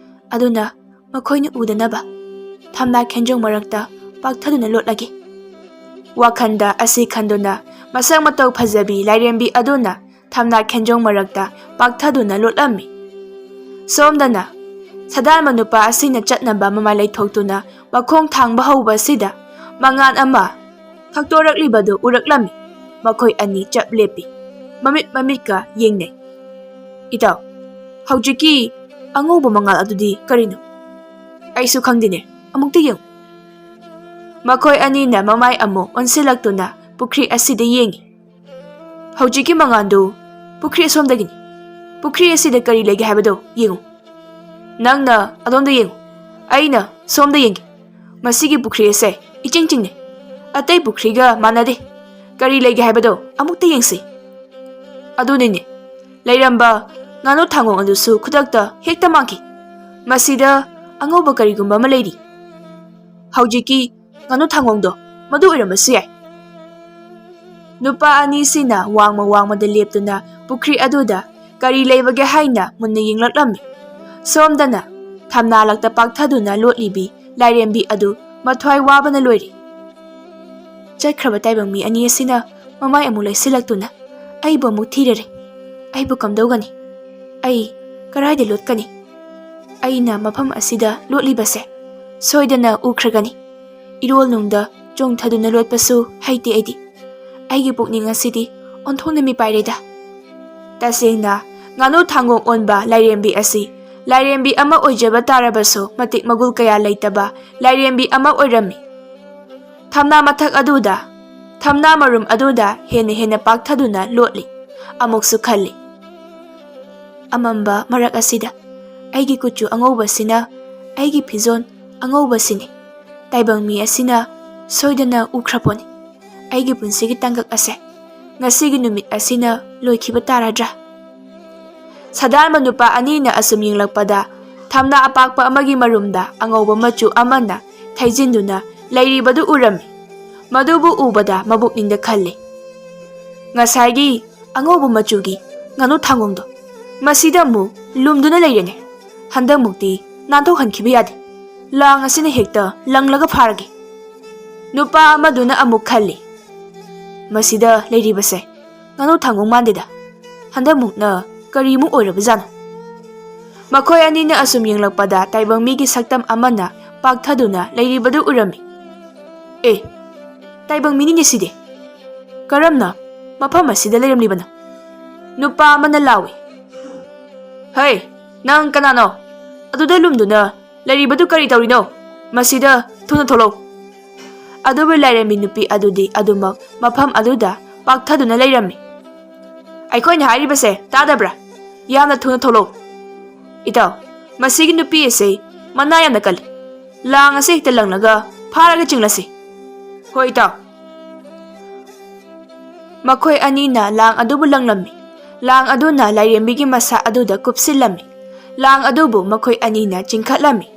ꯑꯗꯨꯅ ꯃꯈꯣꯏꯅ ꯎꯗꯅꯕ ꯊꯝꯅꯥ ꯈꯦꯟꯖꯣꯡ ꯃꯔꯛꯇ ꯄꯥꯛꯊꯗꯨꯅ ꯂꯣꯠꯂꯒꯦ"꯫ ꯋꯥꯈꯜꯗ ꯑꯁꯤ ꯈꯟꯗꯨꯅ ꯃꯁꯛ ꯃꯇꯧ ꯐꯖꯕꯤ ꯂꯥꯏꯔꯦꯝꯕꯤ ꯑꯗꯨꯅ ꯊꯝꯅꯥ ꯈꯦꯟꯖꯣꯡ ꯃꯔꯛꯇ ꯄꯥꯛꯊꯗꯨꯅ ꯂꯣꯠꯂꯝꯃꯤ꯫ ꯁꯣꯝꯗꯅ ꯁꯗꯥꯟꯕ ꯅꯨꯄꯥ ꯑꯁꯤꯅ ꯆꯠꯅꯕ ꯃꯃꯥꯏ ꯂꯩꯊꯣꯛꯇꯨꯅ ꯃꯈꯣꯡ ꯊꯥꯡꯕ ꯍꯧꯕ ꯑꯁꯤꯗ ꯃꯉꯥꯜ ꯑꯃ ꯈꯛꯇꯣꯔꯛꯂꯤꯕꯗꯨ ꯎꯔꯛꯂꯝꯃꯤ꯫ ꯃꯈꯣꯏ ꯑꯅꯤ ꯆꯞ ꯂꯦꯞꯄꯤ꯫ ꯃꯃꯤꯠ ꯃꯃꯤꯠꯀ ꯌꯦꯡꯅꯩ꯫ "ꯏꯇꯥꯎ, ꯍꯧꯖꯤꯛꯀꯤ ꯑꯉꯧꯕ ꯃꯉꯥꯜ ꯑꯗꯨꯗꯤ ꯀꯔꯤꯅꯣ?" "ꯑꯩꯁꯨ ꯈꯪꯗꯦꯅꯦ꯫ ꯑꯃꯨꯛꯇ ꯌꯦꯡꯉꯨ"꯫ ꯃꯈꯣꯏ ꯑꯅꯤꯅ ꯃꯃꯥꯏ ꯑꯃꯨꯛ ꯑꯣꯟꯁꯤꯜꯂꯛꯇꯨꯅ ꯄꯨꯈ꯭ꯔꯤ ꯑꯁꯤꯗ ꯌꯦꯡꯉꯤ꯫ "ꯍꯧꯖꯤꯛꯀꯤ ꯃꯉꯥꯜꯗꯨ ꯄꯨꯈ꯭ꯔꯤ ꯑꯁꯣꯝꯗꯒꯤꯅꯤ꯫ ꯄꯨꯈ꯭ꯔꯤ ꯑꯁꯤꯗ ꯀꯔꯤ ꯂꯩꯒꯦ ꯍꯥꯏꯕꯗꯨ ꯌꯦꯡꯉꯨ꯫ ꯅꯪꯅ ꯑꯗꯣꯝꯗ ꯌꯦꯡꯉꯨ"꯫ ꯑꯩꯅ ꯁꯣꯝꯗ ꯌꯦꯡꯒꯦ꯫ ꯃꯁꯤꯒꯤ ꯄꯨꯈ꯭ꯔꯤ ꯑꯁꯦ ꯏꯆꯤꯡ ꯆꯤꯡꯅꯩ꯫ ꯑꯇꯩ ꯄꯨꯈ꯭ꯔꯤꯒ ꯃꯥꯟꯅꯗꯦ꯫ ꯀꯔꯤ ꯂꯩꯒꯦ ꯍꯥꯏꯕꯗꯣ ꯑꯃꯨꯛꯇ ꯌꯦꯡꯁꯤ꯫ ꯑꯗꯨꯅꯤꯅꯦ, ꯂꯩꯔꯝꯕ ꯉꯥꯅꯨ ꯊꯥꯡꯒꯣꯡ ꯑꯗꯨꯁꯨ ꯈꯨꯗꯛꯇ ꯍꯦꯛꯇ ꯃꯥꯡꯈꯤ꯫ ꯃꯁꯤꯗ ꯑꯉꯧꯕ ꯀꯔꯤꯒꯨꯝꯕ ꯑꯃ ꯂꯩꯔꯤ꯫ ꯍꯧꯖꯤꯛꯀꯤ ꯉꯥꯅꯨ ꯊꯥꯡꯒꯣꯡꯗꯣ ꯃꯗꯨ ꯑꯣꯏꯔꯝꯕꯁꯨ ꯌꯥꯏ꯫ ꯅꯨꯄꯥ ꯑꯅꯤꯁꯤꯅ ꯋꯥꯡꯃ ꯋꯥꯡꯃꯗ ꯂꯦꯞꯇꯨꯅ ꯄꯨꯈ꯭ꯔꯤ ꯑꯗꯨꯗ ꯀꯔꯤ ꯂꯩꯕꯒꯦ ꯍꯥꯏꯅ ꯃꯨꯟꯅ ꯌꯦꯡꯂꯛꯂꯝꯃꯤ꯫ ꯁꯣꯝꯗꯅ ꯊꯝꯅꯥ ꯂꯛꯇ ꯄꯥꯛꯊꯗꯨꯅ ꯂꯣꯠꯂꯤꯕꯤ ꯂꯥꯏꯔꯦꯝꯕꯤ ꯑꯗꯨ ꯃꯊ꯭ꯋꯥꯏ ꯋꯥꯕꯅ ꯂꯣꯏꯔꯦ꯫ ꯆꯠꯈ꯭ꯔꯕ ꯇꯥꯏꯕꯪ ꯃꯤ ꯑꯅꯤ ꯑꯁꯤꯅ ꯃꯃꯥꯏ ꯑꯃꯨꯛ ꯂꯩꯁꯤꯜꯂꯛꯇꯨꯅ ꯑꯩꯕꯨ ꯑꯃꯨꯛ ꯊꯤꯔꯔꯦ꯫ ꯑꯩꯕꯨ ꯀꯝꯗꯧꯒꯅꯤ? ꯑꯩ ꯀꯔꯥꯏꯗ ꯂꯣꯠꯀꯅꯤ? ꯑꯩꯅ ꯃꯐꯝ ꯑꯁꯤꯗ ꯂꯣꯠꯂꯤꯕꯁꯦ ꯁꯣꯏꯗꯅ ꯎꯈ꯭ꯔꯒꯅꯤ꯫ ꯏꯔꯣꯜ ꯅꯨꯡꯗ ꯆꯣꯡꯊꯗꯨꯅ ꯂꯣꯠꯄꯁꯨ ꯍꯩꯇꯦ ꯑꯩꯗꯤ꯫ ꯑꯩꯒꯤ ꯄꯨꯛꯅꯤꯡ ꯑꯁꯤꯗꯤ ꯑꯣꯟꯊꯣꯛꯅ ꯃꯤꯄꯥꯏꯔꯦꯗ꯫ ꯇꯁꯦꯡꯅ, ꯉꯥꯅꯨ ꯊꯥꯡꯒꯣꯡ ꯑꯣꯟꯕ ꯂꯥꯏꯔꯦꯝꯕꯤ ꯑꯁꯤ ꯂꯥꯏꯔꯦꯝꯕꯤ ꯑꯃ ꯑꯣꯏꯖꯕ ꯇꯥꯔꯕꯁꯨ ꯃꯇꯤꯛ ꯃꯒꯨꯜ ꯀꯌꯥ ꯂꯩꯇꯕ ꯂꯥꯏꯔꯦꯝꯕꯤ ꯑꯃ ꯑꯣꯏꯔꯝꯃꯤ꯫ ꯊꯝꯅꯥ ꯃꯊꯛ ꯑꯗꯨꯗ, ꯊꯝꯅꯥ ꯃꯔꯨꯝ ꯑꯗꯨꯗ ꯍꯦꯟꯅ ꯍꯦꯟꯅ ꯄꯥꯛꯊꯗꯨꯅ ꯂꯣꯠꯂꯤ꯫ ꯑꯃꯨꯛꯁꯨ ꯈꯜꯂꯤ, ꯑꯃꯝꯕ ꯃꯔꯛ ꯑꯁꯤꯗ ꯑꯩꯒꯤ ꯀꯨꯆꯨ ꯑꯉꯧꯕꯁꯤꯅ, ꯑꯩꯒꯤ ꯐꯤꯖꯣꯜ ꯑꯉꯧꯕꯁꯤꯅꯤ꯫ ꯇꯥꯏꯕꯪ ꯃꯤ ꯑꯁꯤꯅ ꯁꯣꯏꯗꯅ ꯎꯈ꯭ꯔꯄꯣꯠꯅꯤ ꯑꯩꯒꯤ ꯄꯨꯟꯁꯤꯒꯤ ꯇꯥꯡꯀꯛ ꯑꯁꯦ꯫ ꯉꯁꯤꯒꯤ ꯅꯨꯃꯤꯠ ꯑꯁꯤꯅ ꯂꯣꯏꯈꯤꯕ ꯇꯥꯔꯗ꯭ꯔꯥ? ꯁꯗꯥꯟꯕ ꯅꯨꯄꯥ ꯑꯅꯤꯅ ꯑꯁꯨꯝ ꯌꯦꯡꯂꯛꯄꯗ, ꯊꯝꯅꯥ ꯑꯄꯥꯛꯄ ꯑꯃꯒꯤ ꯃꯔꯨꯝꯗ ꯑꯉꯧꯕ ꯃꯆꯨ ꯑꯃꯅ ꯊꯩꯖꯤꯟꯗꯨꯅ ꯂꯩꯔꯤꯕꯗꯨ ꯎꯔꯝꯃꯤ꯫ ꯃꯗꯨꯕꯨ ꯎꯕꯗ ꯃꯕꯨꯛꯅꯤꯡꯗ ꯈꯜꯂꯤ, "ꯉꯁꯥꯏꯒꯤ ꯑꯉꯧꯕ ꯃꯆꯨꯒꯤ ꯉꯥꯅꯨ ꯊꯥꯡꯒꯣꯡꯗꯣ ꯃꯁꯤꯗ ꯑꯃꯨꯛ ꯂꯨꯝꯗꯨꯅ ꯂꯩꯔꯦꯅꯦ꯫ ꯍꯟꯗꯛꯃꯨꯛꯇꯤ ꯅꯥꯟꯊꯣꯛꯍꯟꯈꯤꯕ ꯌꯥꯗꯦ꯫ ꯂꯥꯡ ꯑꯁꯤꯅ ꯍꯦꯛꯇ ꯂꯪꯂꯒ ꯐꯥꯔꯒꯦ"꯫ ꯅꯨꯄꯥ ꯑꯃꯗꯨꯅ ꯑꯃꯨꯛ ꯈꯜꯂꯤ, "ꯃꯁꯤꯗ ꯂꯩꯔꯤꯕꯁꯦ ꯉꯥꯅꯨ ꯊꯥꯡꯒꯣꯡ ꯃꯥꯟꯗꯦꯗ꯫ ꯍꯟꯗꯛꯃꯨꯛꯅ ꯀꯔꯤꯃꯨꯛ ꯑꯣꯏꯔꯕꯖꯥꯠꯅꯣ?" ꯃꯈꯣꯏ ꯑꯅꯤꯅ ꯑꯁꯨꯝ ꯌꯦꯡꯂꯛꯄꯗ ꯇꯥꯏꯕꯪ ꯃꯤꯒꯤ ꯁꯛꯇꯝ ꯑꯃꯅ ꯄꯥꯛꯊꯗꯨꯅ ꯂꯩꯔꯤꯕꯗꯨ ꯎꯔꯝꯃꯤ꯫ "ꯑꯦ, ꯇꯥꯏꯕꯪ ꯃꯤꯅꯤꯅꯦ ꯁꯤꯗꯤ꯫ ꯀꯔꯝꯅ ꯃꯐꯝ ꯑꯁꯤꯗ ꯂꯩꯔꯝꯂꯤꯕꯅꯣ?" ꯅꯨꯄꯥ ꯑꯃꯅ ꯂꯥꯎꯏ, "ꯍꯩ, ꯅꯪ ꯀꯅꯥꯅꯣ? ꯑꯗꯨꯗ ꯂꯨꯝꯗꯨꯅ ꯂꯩꯔꯤꯕꯗꯨ ꯀꯔꯤ ꯇꯧꯔꯤꯅꯣ? ꯃꯁꯤꯗ ꯊꯨꯅ ꯊꯣꯛꯂꯛꯎ!" ꯑꯗꯨꯕꯨ ꯂꯥꯏꯔꯦꯝꯕꯤ ꯅꯨꯄꯤ ꯑꯗꯨꯗꯤ ꯑꯗꯨꯃꯛ ꯃꯐꯝ ꯑꯗꯨꯗ ꯄꯥꯛꯊꯗꯨꯅ ꯂꯩꯔꯝꯃꯤ꯫ "ꯑꯩꯈꯣꯏꯅ ꯍꯥꯏꯔꯤꯕꯁꯦ ꯇꯥꯗꯕ꯭ꯔꯥ? ꯌꯥꯝꯅ ꯊꯨꯅ ꯊꯣꯛꯂꯛꯎ!" "ꯏꯇꯥꯎ, ꯃꯁꯤꯒꯤ ꯅꯨꯄꯤ ꯑꯁꯤ ꯃꯅꯥ ꯌꯥꯝꯅ ꯀꯜꯂꯤ꯫ ꯂꯥꯡ ꯑꯁꯤ ꯍꯦꯛꯇ ꯂꯪꯂꯒ ꯐꯥꯔꯒ ꯆꯤꯡꯂꯁꯤ꯫ ꯍꯣꯏ, ꯏꯇꯥꯎ꯫ ꯃꯈꯣꯏ ꯑꯅꯤꯅ ꯂꯥꯡ ꯑꯗꯨꯕꯨ ꯂꯪꯂꯝꯃꯤ꯫ ꯂꯥꯡ ꯑꯗꯨꯅ ꯂꯥꯏꯔꯦꯝꯕꯤꯒꯤ ꯃꯁꯥ ꯑꯗꯨꯗ ꯀꯨꯞꯁꯤꯜꯂꯝꯃꯤ꯫ ꯂꯥꯡ ꯑꯗꯨꯕꯨ ꯃꯈꯣꯏ ꯑꯅꯤꯅ ꯆꯤꯡꯈꯠꯂꯝꯃꯤ꯫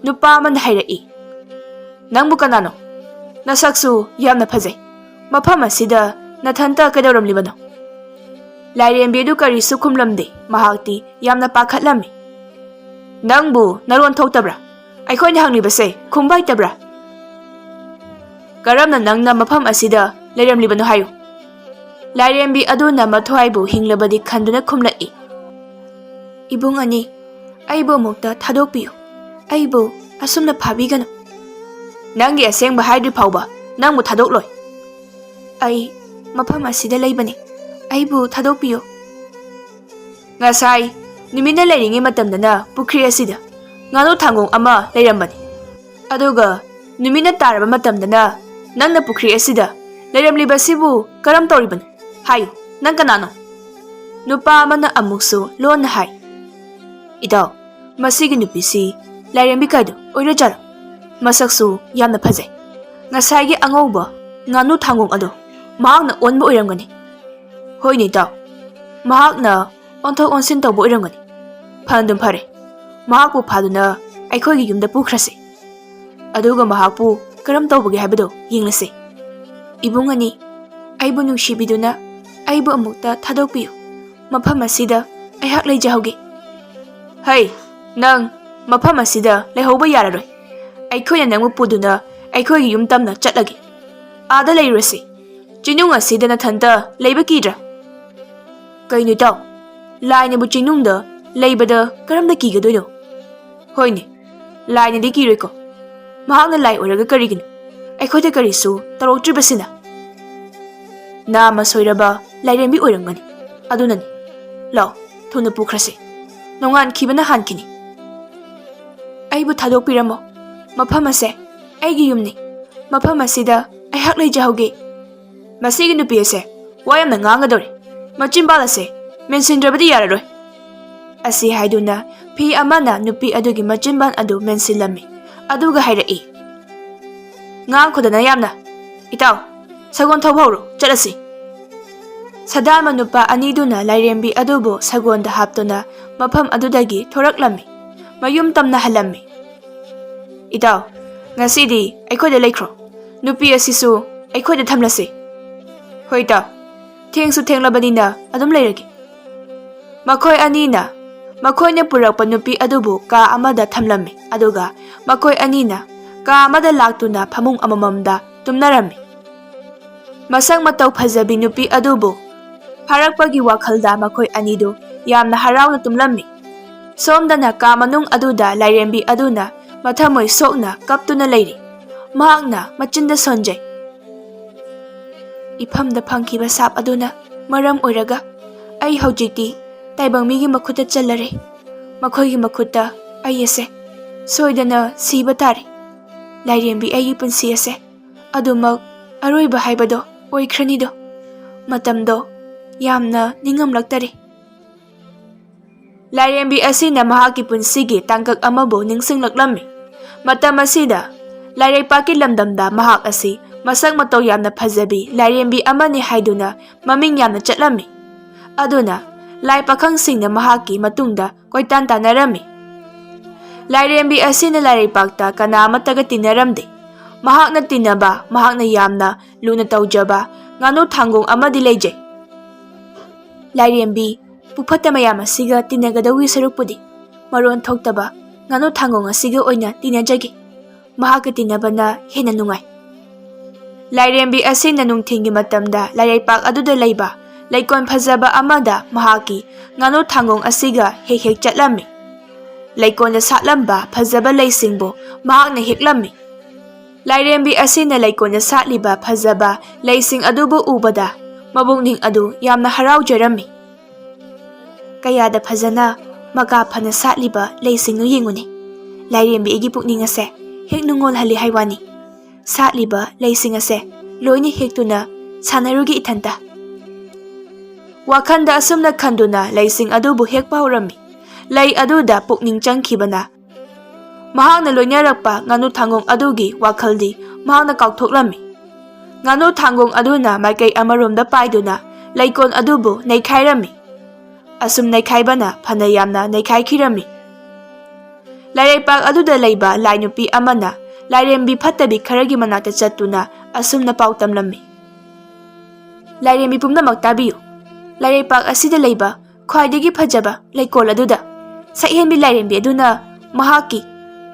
ꯅꯨꯄꯥ ꯑꯃꯅ ꯍꯥꯏꯔꯛꯏ, "ꯅꯪꯕꯨ ꯀꯅꯥꯅꯣ? ꯅꯁꯛꯁꯨ ꯌꯥꯝꯅ ꯐꯖꯩ꯫ ꯃꯐꯝ ꯑꯁꯤꯗ ꯅꯊꯟꯇ ꯀꯩꯗꯧꯔꯝꯂꯤꯕꯅꯣ?" ꯂꯥꯏꯔꯦꯝꯕꯤ ꯑꯗꯨ ꯀꯔꯤꯁꯨ ꯈꯨꯝꯂꯝꯗꯦ꯫ ꯃꯍꯥꯛꯇꯤ ꯌꯥꯝꯅ ꯄꯥꯈꯠꯂꯝꯃꯤ꯫ "ꯅꯪꯕꯨ ꯅꯔꯣꯟ ꯊꯣꯛꯇꯕ꯭ꯔꯥ? ꯑꯩꯈꯣꯏꯅ ꯍꯪꯂꯤꯕꯁꯦ ꯈꯨꯝꯕ ꯍꯩꯇꯕ꯭ꯔꯥ? ꯀꯔꯝꯅ ꯅꯪꯅ ꯃꯐꯝ ꯑꯁꯤꯗ ꯂꯩꯔꯝꯂꯤꯕꯅꯣ ꯍꯥꯏꯌꯨ?" ꯂꯥꯏꯔꯦꯝꯕꯤ ꯑꯗꯨꯅ ꯃꯊ꯭ꯋꯥꯏꯕꯨ ꯍꯤꯡꯂꯕꯗꯤ ꯈꯟꯗꯨꯅ ꯈꯨꯝꯂꯛꯏ, "ꯏꯕꯨꯡ ꯑꯅꯤ, ꯑꯩꯕꯨ ꯑꯃꯨꯛꯇ ꯊꯥꯗꯣꯛꯄꯤꯌꯨ꯫ ꯑꯩꯕꯨ ꯑꯁꯨꯝꯅ ꯐꯥꯕꯤꯒꯅꯨ꯫ ꯅꯪꯒꯤ ꯑꯁꯦꯡꯕ ꯍꯥꯏꯗ꯭ꯔꯤ ꯐꯥꯎꯕ ꯅꯪꯕꯨ ꯊꯥꯗꯣꯛꯂꯣꯏ꯫ ꯑꯩ ꯃꯐꯝ ꯑꯁꯤꯗ ꯂꯩꯕꯅꯤ꯫ ꯑꯩꯕꯨ ꯊꯥꯗꯣꯛꯄꯤꯌꯨ꯫" ꯉꯁꯥꯏ ꯅꯨꯃꯤꯠꯅ ꯂꯩꯔꯤꯉꯩ ꯃꯇꯝꯗꯅ ꯄꯨꯈ꯭ꯔꯤ ꯑꯁꯤꯗ ꯉꯥꯅꯨ ꯊꯥꯡꯒꯣꯡ ꯑꯃ ꯂꯩꯔꯝꯕꯅꯤ꯫ ꯑꯗꯨꯒ ꯅꯨꯃꯤꯠꯅ ꯇꯥꯔꯕ ꯃꯇꯝꯗꯅ ꯅꯪꯅ ꯄꯨꯈ꯭ꯔꯤ ꯑꯁꯤꯗ ꯂꯩꯔꯝꯂꯤꯕꯁꯤꯕꯨ ꯀꯔꯝ ꯇꯧꯔꯤꯕꯅꯣ? ꯍꯥꯏꯌꯨ, ꯅꯪ ꯀꯅꯥꯅꯣ? ꯅꯨꯄꯥ ꯑꯃꯅ ꯑꯃꯨꯛꯁꯨ ꯂꯣꯟꯅ ꯍꯥꯏ, "ꯏꯇꯥꯎ, ꯃꯁꯤꯒꯤ ꯅꯨꯄꯤꯁꯤ ꯂꯥꯏꯔꯦꯝꯕꯤ ꯀꯥꯏꯗꯣ ꯑꯣꯏꯔꯖꯥꯠꯂꯣ? ꯃꯁꯛꯁꯨ ꯌꯥꯝꯅ ꯐꯖꯩ꯫ ꯉꯁꯥꯏꯒꯤ ꯑꯉꯧꯕ ꯉꯥꯅꯨ ꯊꯥꯡꯒꯣꯡ ꯑꯗꯣ ꯃꯍꯥꯛꯅ ꯑꯣꯟꯕ ꯑꯣꯏꯔꯝꯒꯅꯤ꯫ ꯍꯣꯏꯅꯦ ꯏꯇꯥꯎ, ꯃꯍꯥꯛꯅ ꯑꯣꯟꯊꯣꯛ ꯑꯣꯟꯁꯤꯟ ꯇꯧꯕ ꯑꯣꯏꯔꯝꯒꯅꯤ꯫ ꯐꯅꯗꯨꯝ ꯐꯔꯦ, ꯃꯍꯥꯛꯄꯨ ꯐꯥꯗꯨꯅ ꯑꯩꯈꯣꯏꯒꯤ ꯌꯨꯝꯗ ꯄꯨꯈ꯭ꯔꯁꯤ꯫ ꯑꯗꯨꯒ ꯃꯍꯥꯛꯄꯨ ꯀꯔꯝ ꯇꯧꯕꯒꯦ ꯍꯥꯏꯕꯗꯨ ꯌꯦꯡꯂꯁꯤ꯫ ꯏꯕꯨꯡ ꯑꯅꯤ, ꯑꯩꯕꯨ ꯅꯨꯡꯁꯤꯕꯤꯗꯨꯅ ꯑꯩꯕꯨ ꯑꯃꯨꯛꯇ ꯊꯥꯗꯣꯛꯄꯤꯌꯨ꯫ ꯃꯐꯝ ꯑꯁꯤꯗ ꯑꯩꯍꯥꯛ ꯂꯩꯖꯍꯧꯒꯦ꯫" "ꯍꯩ, ꯅꯪ ꯃꯐꯝ ꯑꯁꯤꯗ ꯂꯩꯍꯧꯕ ꯌꯥꯔꯔꯣꯏ꯫ ꯑꯩꯈꯣꯏꯅ ꯅꯪꯕꯨ ꯄꯨꯗꯨꯅ ꯑꯩꯈꯣꯏꯒꯤ ꯌꯨꯝ ꯇꯝꯅ ꯆꯠꯂꯒꯦ꯫ ꯑꯥꯗ ꯂꯩꯔꯨꯔꯁꯤ꯫ ꯆꯤꯅꯨꯡ ꯑꯁꯤꯗ ꯅꯊꯟꯇ ꯂꯩꯕ ꯀꯤꯗ꯭ꯔꯥ?" "ꯀꯩꯅꯣ ꯏꯇꯥꯎ, ꯂꯥꯏꯅꯕꯨ ꯆꯤꯅꯨꯡꯗ ꯂꯩꯕꯗ ꯀꯔꯝꯅ ꯀꯤꯒꯗꯣꯏꯅꯣ?" "ꯍꯣꯏꯅꯦ, ꯂꯥꯏꯅꯗꯤ ꯀꯤꯔꯣꯏꯀꯣ꯫ ꯃꯍꯥꯛꯅ ꯂꯥꯏ ꯑꯣꯏꯔꯒ ꯀꯔꯤꯒꯤꯅꯣ ꯑꯩꯈꯣꯏꯗ ꯀꯔꯤꯁꯨ ꯇꯧꯔꯛꯇ꯭ꯔꯤꯕꯁꯤꯅ?" "ꯅꯥꯃ ꯁꯣꯏꯔꯕ ꯂꯥꯏꯔꯦꯝꯕꯤ ꯑꯣꯏꯔꯝꯒꯅꯤ꯫ ꯑꯗꯨꯅꯅꯤ꯫ ꯂꯥꯛꯑꯣ, ꯊꯨꯅ ꯄꯨꯈ꯭ꯔꯁꯤ꯫ ꯅꯣꯡꯉꯥꯟꯈꯤꯕꯅ ꯍꯥꯟꯈꯤꯅꯤ꯫" "ꯑꯩꯕꯨ ꯊꯥꯗꯣꯛꯄꯤꯔꯝꯃꯣ꯫ ꯃꯐꯝ ꯑꯁꯦ ꯑꯩꯒꯤ ꯌꯨꯝꯅꯤ꯫ ꯃꯐꯝ ꯑꯁꯤꯗ ꯑꯩꯍꯥꯛ ꯂꯩꯖꯍꯧꯒꯦ꯫" "ꯃꯁꯤꯒꯤ ꯅꯨꯄꯤ ꯑꯁꯦ ꯋꯥ ꯌꯥꯝꯅ ꯉꯥꯡꯒꯗꯧꯔꯦ꯫ ꯃꯆꯤꯟꯕꯥꯜ ꯑꯁꯦ ꯃꯦꯟꯁꯤꯟꯗ꯭ꯔꯕꯗꯤ ꯌꯥꯔꯔꯣꯏ꯫" ꯑꯁꯤ ꯍꯥꯏꯗꯨꯅ ꯐꯤ ꯑꯃꯅ ꯅꯨꯄꯤ ꯑꯗꯨꯒꯤ ꯃꯆꯤꯟꯕꯥꯟ ꯑꯗꯨ ꯃꯦꯟꯁꯤꯜꯂꯝꯃꯤ꯫ ꯑꯗꯨꯒ ꯍꯥꯏꯔꯛꯏ, "ꯉꯥꯡꯈꯣꯗꯅ ꯌꯥꯝꯅ꯫ ꯏꯇꯥꯎ, ꯁꯒꯣꯜ ꯊꯧꯕ ꯍꯧꯔꯣ, ꯆꯠꯂꯁꯤ꯫" ꯁꯗꯥꯟꯕ ꯅꯨꯄꯥ ꯑꯅꯤꯗꯨꯅ ꯂꯥꯏꯔꯦꯝꯕꯤ ꯑꯗꯨꯕꯨ ꯁꯒꯣꯜꯗ ꯍꯥꯞꯇꯨꯅ ꯃꯐꯝ ꯑꯗꯨꯗꯒꯤ ꯊꯣꯔꯛꯂꯝꯃꯤ꯫ ꯃꯌꯨꯝ ꯇꯝꯅ ꯍꯜꯂꯝꯃꯤ꯫ "ꯏꯇꯥꯎ, ꯉꯁꯤꯗꯤ ꯑꯩꯈꯣꯏꯗ ꯂꯩꯈ꯭ꯔꯣ꯫ ꯅꯨꯄꯤ ꯑꯁꯤꯁꯨ ꯑꯩꯈꯣꯏꯗ ꯊꯝꯂꯁꯤ꯫" "ꯍꯣꯏ ꯏꯇꯥꯎ, ꯊꯦꯡꯁꯨ ꯊꯦꯡꯂꯕꯅꯤꯅ ꯑꯗꯨꯝ ꯂꯩꯔꯒꯦ꯫" ꯃꯈꯣꯏ ꯑꯅꯤꯅ ꯃꯈꯣꯏꯅ ꯄꯨꯔꯛꯄ ꯅꯨꯄꯤ ꯑꯗꯨꯕꯨ ꯀꯥ ꯑꯃꯗ ꯊꯝꯂꯝꯃꯤ, ꯑꯗꯨꯒ ꯃꯈꯣꯏ ꯑꯅꯤꯅ ꯀꯥ ꯑꯃꯗ ꯂꯥꯛꯇꯨꯅ ꯐꯃꯨꯡ ꯑꯃꯃꯝꯗ ꯇꯨꯝꯅꯔꯝꯃꯤ꯫ ꯃꯁꯛ ꯃꯇꯧ ꯐꯖꯕꯤ ꯅꯨꯄꯤ ꯑꯗꯨꯕꯨ ꯐꯥꯔꯛꯄꯒꯤ ꯋꯥꯈꯜꯗ ꯃꯈꯣꯏ ꯑꯅꯤꯗꯨ ꯌꯥꯝꯅ ꯍꯔꯥꯎꯅ ꯇꯨꯝꯂꯝꯃꯤ꯫ ꯁꯣꯝꯗꯅ ꯀꯥ ꯃꯅꯨꯡ ꯑꯗꯨꯗ ꯂꯥꯏꯔꯦꯝꯕꯤ ꯑꯗꯨꯅ ꯃꯊꯃꯣꯏ ꯁꯣꯛꯅ ꯀꯞꯇꯨꯅ ꯂꯩꯔꯤ꯫ ꯃꯍꯥꯛꯅ ꯃꯆꯤꯟꯗ ꯁꯣꯟꯖꯩ꯫ "ꯏꯐꯝꯗ ꯐꯪꯈꯤꯕ ꯁꯥꯞ ꯑꯗꯨꯅ ꯃꯔꯝ ꯑꯣꯏꯔꯒ ꯑꯩ ꯍꯧꯖꯤꯛꯇꯤ ꯇꯥꯏꯕꯪ ꯃꯤꯒꯤ ꯃꯈꯨꯠꯇ ꯆꯜꯂꯔꯦ꯫ ꯃꯈꯣꯏꯒꯤ ꯃꯈꯨꯠꯇ ꯑꯩ ꯑꯁꯦ ꯁꯣꯏꯗꯅ ꯁꯤꯕ ꯇꯥꯔꯦ꯫ ꯂꯥꯏꯔꯦꯝꯕꯤ, ꯑꯩꯒꯤ ꯄꯨꯟꯁꯤ ꯑꯁꯦ ꯑꯗꯨꯃꯛ ꯑꯔꯣꯏꯕ ꯍꯥꯏꯕꯗꯣ ꯑꯣꯏꯈ꯭ꯔꯅꯤꯗꯣ꯫ ꯃꯇꯝꯗꯣ ꯌꯥꯝꯅ ꯅꯤꯡꯉꯝꯂꯛꯇꯔꯦ꯫" ꯂꯥꯏꯔꯦꯝꯕꯤ ꯑꯁꯤꯅ ꯃꯍꯥꯛꯀꯤ ꯄꯨꯟꯁꯤꯒꯤ ꯇꯥꯡꯀꯛ ꯑꯃꯕꯨ ꯅꯤꯡꯁꯤꯡꯂꯛꯂꯝꯃꯤ꯫ ꯃꯇꯝ ꯑꯁꯤꯗ ꯂꯥꯏꯔꯩꯄꯥꯛꯀꯤ ꯂꯝꯗꯝꯗ ꯃꯍꯥꯛ ꯑꯁꯤ ꯃꯁꯛ ꯃꯇꯧ ꯌꯥꯝꯅ ꯐꯖꯕꯤ ꯂꯥꯏꯔꯦꯝꯕꯤ ꯑꯃꯅꯤ ꯍꯥꯏꯗꯨꯅ ꯃꯃꯤꯡ ꯌꯥꯝꯅ ꯆꯠꯂꯝꯃꯤ꯫ ꯑꯗꯨꯅ ꯂꯥꯏ ꯄꯥꯈꯪꯁꯤꯡꯅ ꯃꯍꯥꯛꯀꯤ ꯃꯇꯨꯡꯗ ꯀꯣꯏꯇꯥꯟ ꯇꯥꯟꯅꯔꯝꯃꯤ꯫ ꯂꯥꯏꯔꯦꯝꯕꯤ ꯑꯁꯤꯅ ꯂꯥꯏꯔꯩꯄꯥꯛꯇ ꯀꯅꯥ ꯑꯃꯠꯇꯒ ꯇꯤꯟꯅꯔꯝꯗꯦ꯫ ꯃꯍꯥꯛꯅ ꯇꯤꯟꯅꯕ, ꯃꯍꯥꯛꯅ ꯌꯥꯝꯅ ꯂꯨꯅ ꯇꯧꯖꯕ ꯉꯥꯅꯨ ꯊꯥꯡꯒꯣꯡ ꯑꯃꯗꯤ ꯂꯩꯖꯩ꯫ "ꯂꯥꯏꯔꯦꯝꯕꯤ, ꯄꯨꯐꯠꯇ ꯃꯌꯥꯝ ꯑꯁꯤꯒ ꯇꯤꯟꯅꯒꯗꯧꯒꯤ ꯁꯔꯨꯛꯄꯨꯗꯤ ꯃꯔꯣꯟ ꯊꯣꯛꯇꯕ ꯉꯥꯅꯨ ꯊꯥꯡꯒꯣꯡ ꯑꯁꯤꯒ ꯑꯣꯏꯅ ꯇꯤꯟꯅꯖꯒꯦ꯫ ꯃꯍꯥꯛꯀ ꯇꯤꯟꯅꯕꯅ ꯍꯦꯟꯅ ꯅꯨꯡꯉꯥꯏ꯫" ꯂꯥꯏꯔꯦꯝꯕꯤ ꯑꯁꯤꯅ ꯅꯨꯡꯊꯤꯜꯒꯤ ꯃꯇꯝꯗ ꯂꯥꯏꯔꯩꯄꯥꯛ ꯑꯗꯨꯗ ꯂꯩꯕ ꯂꯩꯀꯣꯜ ꯐꯖꯕ ꯑꯃꯗ ꯃꯍꯥꯛꯀꯤ ꯉꯥꯅꯨ ꯊꯥꯡꯒꯣꯡ ꯑꯁꯤꯒ ꯍꯦꯛ ꯍꯦꯛ ꯆꯠꯂꯝꯃꯤ꯫ ꯂꯩꯀꯣꯜꯗ ꯁꯥꯠꯂꯝꯕ ꯐꯖꯕ ꯂꯩꯁꯤꯡꯕꯨ ꯃꯍꯥꯛꯅ ꯍꯦꯛꯂꯝꯃꯤ꯫ ꯂꯥꯏꯔꯦꯝꯕꯤ ꯑꯁꯤꯅ ꯂꯩꯀꯣꯜꯗ ꯁꯥꯠꯂꯤꯕ ꯐꯖꯕ ꯂꯩꯁꯤꯡ ꯑꯗꯨꯕꯨ ꯎꯕꯗ ꯃꯄꯨꯛꯅꯤꯡ ꯑꯗꯨ ꯌꯥꯝꯅ ꯍꯔꯥꯎꯖꯔꯝꯃꯤ꯫ "ꯀꯌꯥꯗ ꯐꯖꯅ ꯃꯀꯥ ꯐꯅ ꯁꯥꯠꯂꯤꯕ ꯂꯩꯁꯤꯡꯗꯨ ꯌꯦꯡꯉꯨꯅꯦ꯫ ꯂꯥꯏꯔꯦꯝꯕꯤ, ꯑꯩꯒꯤ ꯄꯨꯛꯅꯤꯡ ꯑꯁꯦ ꯍꯦꯛ ꯅꯨꯡꯉꯣꯜꯍꯜꯂꯤ ꯍꯥꯏ ꯋꯥꯅꯤ꯫ ꯁꯥꯠꯂꯤꯕ ꯂꯩꯁꯤꯡ ꯑꯁꯦ ꯂꯣꯏꯅ ꯍꯦꯛꯇꯨꯅ ꯁꯥꯟꯅꯔꯨꯒꯦ ꯏꯊꯟꯇ꯫" ꯋꯥꯈꯜꯗ ꯑꯁꯨꯝꯅ ꯈꯟꯗꯨꯅ ꯂꯩꯁꯤꯡ ꯑꯗꯨꯕꯨ ꯍꯦꯛꯄ ꯍꯧꯔꯝꯃꯤ꯫ ꯂꯩ ꯑꯗꯨꯗ ꯄꯨꯛꯅꯤꯡ ꯆꯪꯈꯤꯕꯅ ꯃꯍꯥꯛꯅ ꯂꯣꯏꯅꯔꯛꯄ ꯉꯥꯅꯨ ꯊꯥꯡꯒꯣꯡ ꯑꯗꯨꯒꯤ ꯋꯥꯈꯜꯗꯤ ꯃꯍꯥꯛꯅ ꯀꯥꯎꯊꯣꯛꯂꯝꯃꯤ꯫ ꯉꯥꯅꯨ ꯊꯥꯡꯒꯣꯡ ꯑꯗꯨꯅ ꯃꯥꯏꯀꯩ ꯑꯃꯔꯣꯝꯗ ꯄꯥꯏꯗꯨꯅ ꯂꯩꯀꯣꯜ ꯑꯗꯨꯕꯨ ꯅꯩꯈꯥꯏꯔꯝꯃꯤ꯫ ꯑꯁꯨꯝ ꯅꯩꯈꯥꯏꯕꯅ ꯐꯅ ꯌꯥꯝꯅ ꯅꯩꯈꯥꯏꯈꯤꯔꯝꯃꯤ꯫ ꯂꯥꯏꯔꯩꯄꯥꯛ ꯑꯗꯨꯗ ꯂꯩꯕ ꯂꯥꯏ ꯅꯨꯄꯤ ꯑꯃꯅ ꯂꯥꯏꯔꯦꯝꯕꯤ ꯐꯠꯇꯕꯤ ꯈꯔꯒꯤ ꯃꯅꯥꯛꯇ ꯆꯠꯇꯨꯅ ꯑꯁꯨꯝꯅ ꯄꯥꯎ ꯇꯝꯂꯝꯃꯤ, "ꯂꯥꯏꯔꯦꯝꯕꯤ ꯄꯨꯝꯅꯃꯛ ꯇꯥꯕꯤꯌꯨ꯫ ꯂꯥꯏꯔꯩꯄꯥꯛ ꯑꯁꯤꯗ ꯂꯩꯕ ꯈ꯭ꯋꯥꯏꯗꯒꯤ ꯐꯖꯕ ꯂꯩꯀꯣꯜ ꯑꯗꯨꯗ ꯁꯛꯍꯦꯟꯕꯤ ꯂꯥꯏꯔꯦꯝꯕꯤ ꯑꯗꯨꯅ ꯃꯍꯥꯛꯀꯤ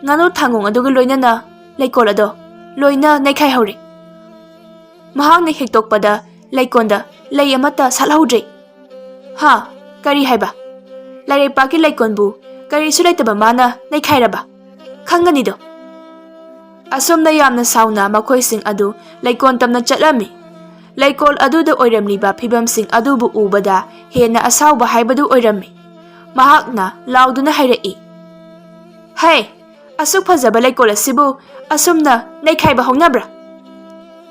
ꯉꯥꯅꯨ ꯊꯥꯡꯒꯣꯡ ꯑꯗꯨꯒ ꯂꯣꯏꯅꯅ ꯂꯩꯀꯣꯜ ꯑꯗꯣ ꯂꯣꯏꯅ ꯅꯩꯈꯥꯏꯍꯧꯔꯦ꯫ ꯃꯍꯥꯛꯅ ꯍꯦꯛꯇꯣꯛꯄꯗ ꯂꯩꯀꯣꯜꯗ ꯂꯩ ꯑꯃꯠꯇ ꯁꯥꯠꯍꯧꯗ꯭ꯔꯦ꯫" "ꯍꯥ? ꯀꯔꯤ ꯍꯥꯏꯕ? ꯂꯥꯏꯔꯩꯄꯥꯛꯀꯤ ꯂꯩꯀꯣꯜꯕꯨ ꯀꯔꯤꯁꯨ ꯂꯩꯇꯕ ꯃꯥꯅ ꯅꯩꯈꯥꯏꯔꯕ? ꯈꯪꯒꯅꯤꯗꯣ꯫" ꯑꯁꯨꯝꯅ ꯌꯥꯝꯅ ꯁꯥꯎꯅ ꯃꯈꯣꯏꯁꯤꯡ ꯑꯗꯨ ꯂꯩꯀꯣꯜ ꯇꯝꯅ ꯆꯠꯂꯝꯃꯤ꯫ ꯂꯩꯀꯣꯜ ꯑꯗꯨꯗ ꯑꯣꯏꯔꯝꯂꯤꯕ ꯐꯤꯕꯝꯁꯤꯡ ꯑꯗꯨꯕꯨ ꯎꯕꯗ ꯍꯦꯟꯅ ꯑꯁꯥꯎꯕ ꯍꯥꯏꯕꯗꯨ ꯑꯣꯏꯔꯝꯃꯤ꯫ ꯃꯍꯥꯛꯅ ꯂꯥꯎꯗꯨꯅ ꯍꯥꯏꯔꯛꯏ, "ꯍꯦ, ꯑꯁꯨꯛ ꯐꯖꯕ ꯂꯩꯀꯣꯜ ꯑꯁꯤꯕꯨ ꯑꯁꯨꯝꯅ ꯅꯩꯈꯥꯏꯕ ꯍꯧꯅꯕ꯭ꯔꯥ?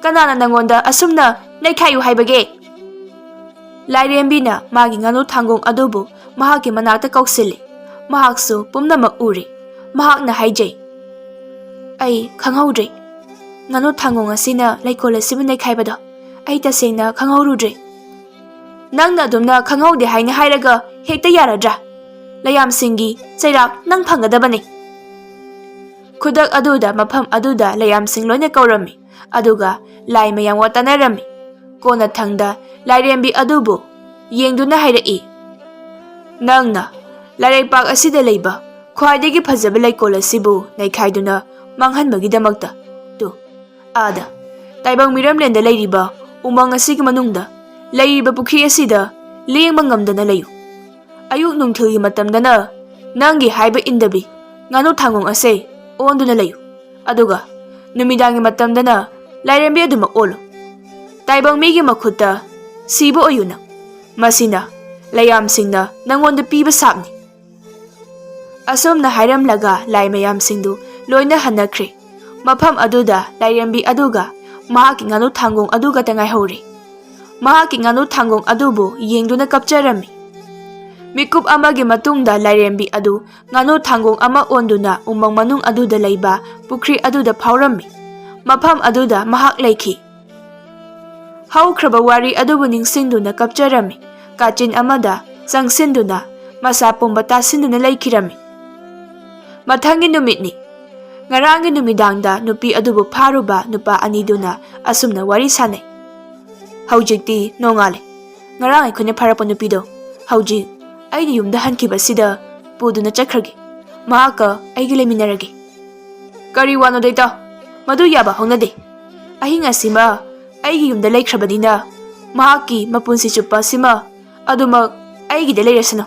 ꯀꯅꯥꯅ ꯅꯪꯉꯣꯟꯗ ꯑꯁꯨꯝꯅ ꯅꯩꯈꯥꯏꯌꯨ ꯍꯥꯏꯕꯒꯦ?" ꯂꯥꯏꯔꯦꯝꯕꯤꯅ ꯃꯥꯒꯤ ꯉꯥꯅꯨ ꯊꯥꯡꯒꯣꯡ ꯑꯗꯨꯕꯨ ꯃꯍꯥꯛꯀꯤ ꯃꯅꯥꯛꯇ ꯀꯧꯁꯤꯜꯂꯤ꯫ ꯃꯍꯥꯛꯁꯨ ꯄꯨꯝꯅꯃꯛ ꯎꯔꯤ꯫ ꯃꯍꯥꯛꯅ ꯍꯥꯏꯖꯩ, "ꯑꯩ ꯈꯪꯍꯧꯗ꯭ꯔꯦ꯫ ꯉꯥꯅꯨ ꯊꯥꯡꯒꯣꯡ ꯑꯁꯤꯅ ꯂꯩꯀꯣꯜ ꯑꯁꯤꯕꯨ ꯅꯩꯈꯥꯏꯕꯗꯣ ꯑꯩ ꯇꯁꯦꯡꯅ ꯈꯪꯍꯧꯔꯨꯗ꯭ꯔꯦ꯫" "ꯅꯪꯅ ꯑꯗꯨꯝꯅ ꯈꯪꯍꯧꯗꯦ ꯍꯥꯏꯅ ꯍꯥꯏꯔꯒ ꯍꯦꯛꯇ ꯌꯥꯔꯗ꯭ꯔꯥ? ꯂꯩꯌꯥꯝꯁꯤꯡꯒꯤ ꯆꯩꯔꯥꯛ ꯅꯪ ꯐꯪꯒꯗꯕꯅꯤ꯫" ꯈꯨꯗꯛ ꯑꯗꯨꯗ ꯃꯐꯝ ꯑꯗꯨꯗ ꯂꯩꯌꯥꯝꯁꯤꯡ ꯂꯣꯏꯅ ꯀꯧꯔꯝꯃꯤ, ꯑꯗꯨꯒ ꯂꯥꯏ ꯃꯌꯥꯝ ꯋꯥ ꯇꯥꯅꯔꯝꯃꯤ꯫ ꯀꯣꯟꯅ ꯊꯪꯗ ꯂꯥꯏꯔꯦꯝꯕꯤ ꯑꯗꯨꯕꯨ ꯌꯦꯡꯗꯨꯅ ꯍꯥꯏꯔꯛꯏ, "ꯅꯪꯅ ꯂꯥꯏꯔꯩꯄꯥꯛ ꯑꯁꯤꯗ ꯂꯩꯕ ꯈ꯭ꯋꯥꯏꯗꯒꯤ ꯐꯖꯕ ꯂꯩꯀꯣꯜ ꯑꯁꯤꯕꯨ ꯅꯩꯈꯥꯏꯗꯨꯅ ꯃꯥꯡꯍꯟꯕꯒꯤꯗꯃꯛꯇ, ꯇꯨ, ꯑꯥꯗ, ꯇꯥꯏꯕꯪ ꯃꯤꯔꯝꯂꯦꯟꯗ ꯂꯩꯔꯤꯕ ꯎꯃꯪ ꯑꯁꯤꯒꯤ ꯃꯅꯨꯡꯗ ꯂꯩꯔꯤꯕ ꯄꯨꯈ꯭ꯔꯤ ꯑꯁꯤꯗ ꯂꯦꯡꯕ ꯉꯝꯗꯅ ꯂꯩꯌꯨ꯫ ꯑꯌꯨꯛ ꯅꯨꯡꯊꯤꯜꯒꯤ ꯃꯇꯝꯗꯅ ꯅꯪꯒꯤ ꯍꯥꯏꯕ ꯏꯟꯗꯕꯤ ꯉꯥꯅꯨ ꯊꯥꯡꯒꯣꯡ ꯑꯁꯦ ꯑꯣꯟꯗꯨꯅ ꯂꯩꯌꯨ꯫ ꯑꯗꯨꯒ ꯅꯨꯃꯤꯗꯥꯡꯒꯤ ꯃꯇꯝꯗꯅ ꯂꯥꯏꯔꯦꯝꯕꯤ ꯑꯗꯨꯃꯛ ꯑꯣꯜꯂꯨ꯫ ꯇꯥꯏꯕꯪ ꯃꯤꯒꯤ ꯃꯈꯨꯠꯇ ꯁꯤꯕ ꯑꯣꯏꯌꯨ ꯅꯪ꯫ ꯃꯁꯤꯅ ꯂꯩꯌꯥꯝꯁꯤꯡꯅ ꯅꯪꯉꯣꯟꯗ ꯄꯤꯕ ꯁꯥꯞꯅꯤ꯫" ꯑꯁꯨꯝꯅ ꯍꯥꯏꯔꯝꯂꯒ ꯂꯥꯏ ꯃꯌꯥꯝꯁꯤꯡꯗꯨ ꯂꯣꯏꯅ ꯍꯟꯅꯈ꯭ꯔꯦ꯫ ꯃꯐꯝ ꯑꯗꯨꯗ ꯂꯥꯏꯔꯦꯝꯕꯤ ꯑꯗꯨꯒ ꯃꯍꯥꯛꯀꯤ ꯉꯥꯅꯨ ꯊꯥꯡꯒꯣꯡ ꯑꯗꯨꯒꯇ ꯉꯥꯏꯍꯧꯔꯦ꯫ ꯃꯍꯥꯛꯀꯤ ꯉꯥꯅꯨ ꯊꯥꯡꯒꯣꯡ ꯑꯗꯨꯕꯨ ꯌꯦꯡꯗꯨꯅ ꯀꯞꯆꯔꯝꯃꯤ꯫ ꯃꯤꯀꯨꯞ ꯑꯃꯒꯤ ꯃꯇꯨꯡꯗ ꯂꯥꯏꯔꯦꯝꯕꯤ ꯑꯗꯨ ꯉꯥꯅꯨ ꯊꯥꯡꯒꯣꯡ ꯑꯃ ꯑꯣꯟꯗꯨꯅ ꯎꯃꯪ ꯃꯅꯨꯡ ꯑꯗꯨꯗ ꯂꯩꯕ ꯄꯨꯈ꯭ꯔꯤ ꯑꯗꯨꯗ ꯐꯥꯎꯔꯝꯃꯤ꯫ ꯃꯐꯝ ꯑꯗꯨꯗ ꯃꯍꯥꯛ ꯂꯩꯈꯤ꯫ ꯍꯧꯈ꯭ꯔꯕ ꯋꯥꯔꯤ ꯑꯗꯨꯕꯨ ꯅꯤꯡꯁꯤꯡꯗꯨꯅ ꯀꯞꯆꯔꯝꯃꯤ꯫ ꯀꯥꯆꯤꯟ ꯑꯃꯗ ꯆꯪꯁꯤꯟꯗꯨꯅ ꯃꯁꯥ ꯄꯨꯝꯕ ꯇꯥꯁꯤꯟꯗꯨꯅ ꯂꯩꯈꯤꯔꯝꯃꯤ꯫ ꯃꯊꯪꯒꯤ ꯅꯨꯃꯤꯠꯅꯤ꯫ ꯉꯔꯥꯡꯒꯤ ꯅꯨꯃꯤꯗꯥꯡꯗ ꯅꯨꯄꯤ ꯑꯗꯨꯕꯨ ꯐꯥꯔꯨꯕ ꯅꯨꯄꯥ ꯑꯅꯤꯗꯨꯅ ꯑꯁꯨꯝꯅ ꯋꯥꯔꯤ ꯁꯥꯅꯩ꯫ ꯍꯧꯖꯤꯛꯇꯤ ꯅꯣꯡꯉꯥꯜꯂꯦ꯫ ꯉꯔꯥꯡ ꯑꯩꯈꯣꯏꯅ ꯐꯥꯔꯛꯄ ꯅꯨꯄꯤꯗꯣ ꯍꯧꯖꯤꯛ ꯑꯩꯒꯤ ꯌꯨꯝꯗ ꯍꯟꯈꯤꯕꯁꯤꯗ ꯄꯨꯗꯨꯅ ꯆꯠꯈ꯭ꯔꯒꯦ꯫ ꯃꯍꯥꯛꯀ ꯑꯩꯒ ꯂꯩꯃꯤꯟꯅꯔꯒꯦ꯫ ꯀꯔꯤ ꯋꯥꯅꯣꯗꯩ ꯇꯥꯎ? ꯃꯗꯨ ꯌꯥꯕ ꯍꯧꯅꯗꯦ꯫ ꯑꯍꯤꯡ ꯑꯁꯤꯃ ꯑꯩꯒꯤ ꯌꯨꯝꯗ ꯂꯩꯈ꯭ꯔꯕꯅꯤꯅ ꯃꯍꯥꯛꯀꯤ ꯃꯄꯨꯟꯁꯤ ꯆꯨꯞꯄ ꯑꯁꯤꯃ ꯑꯗꯨꯃꯛ ꯑꯩꯒꯤꯗ ꯂꯩꯔꯁꯅꯨ꯫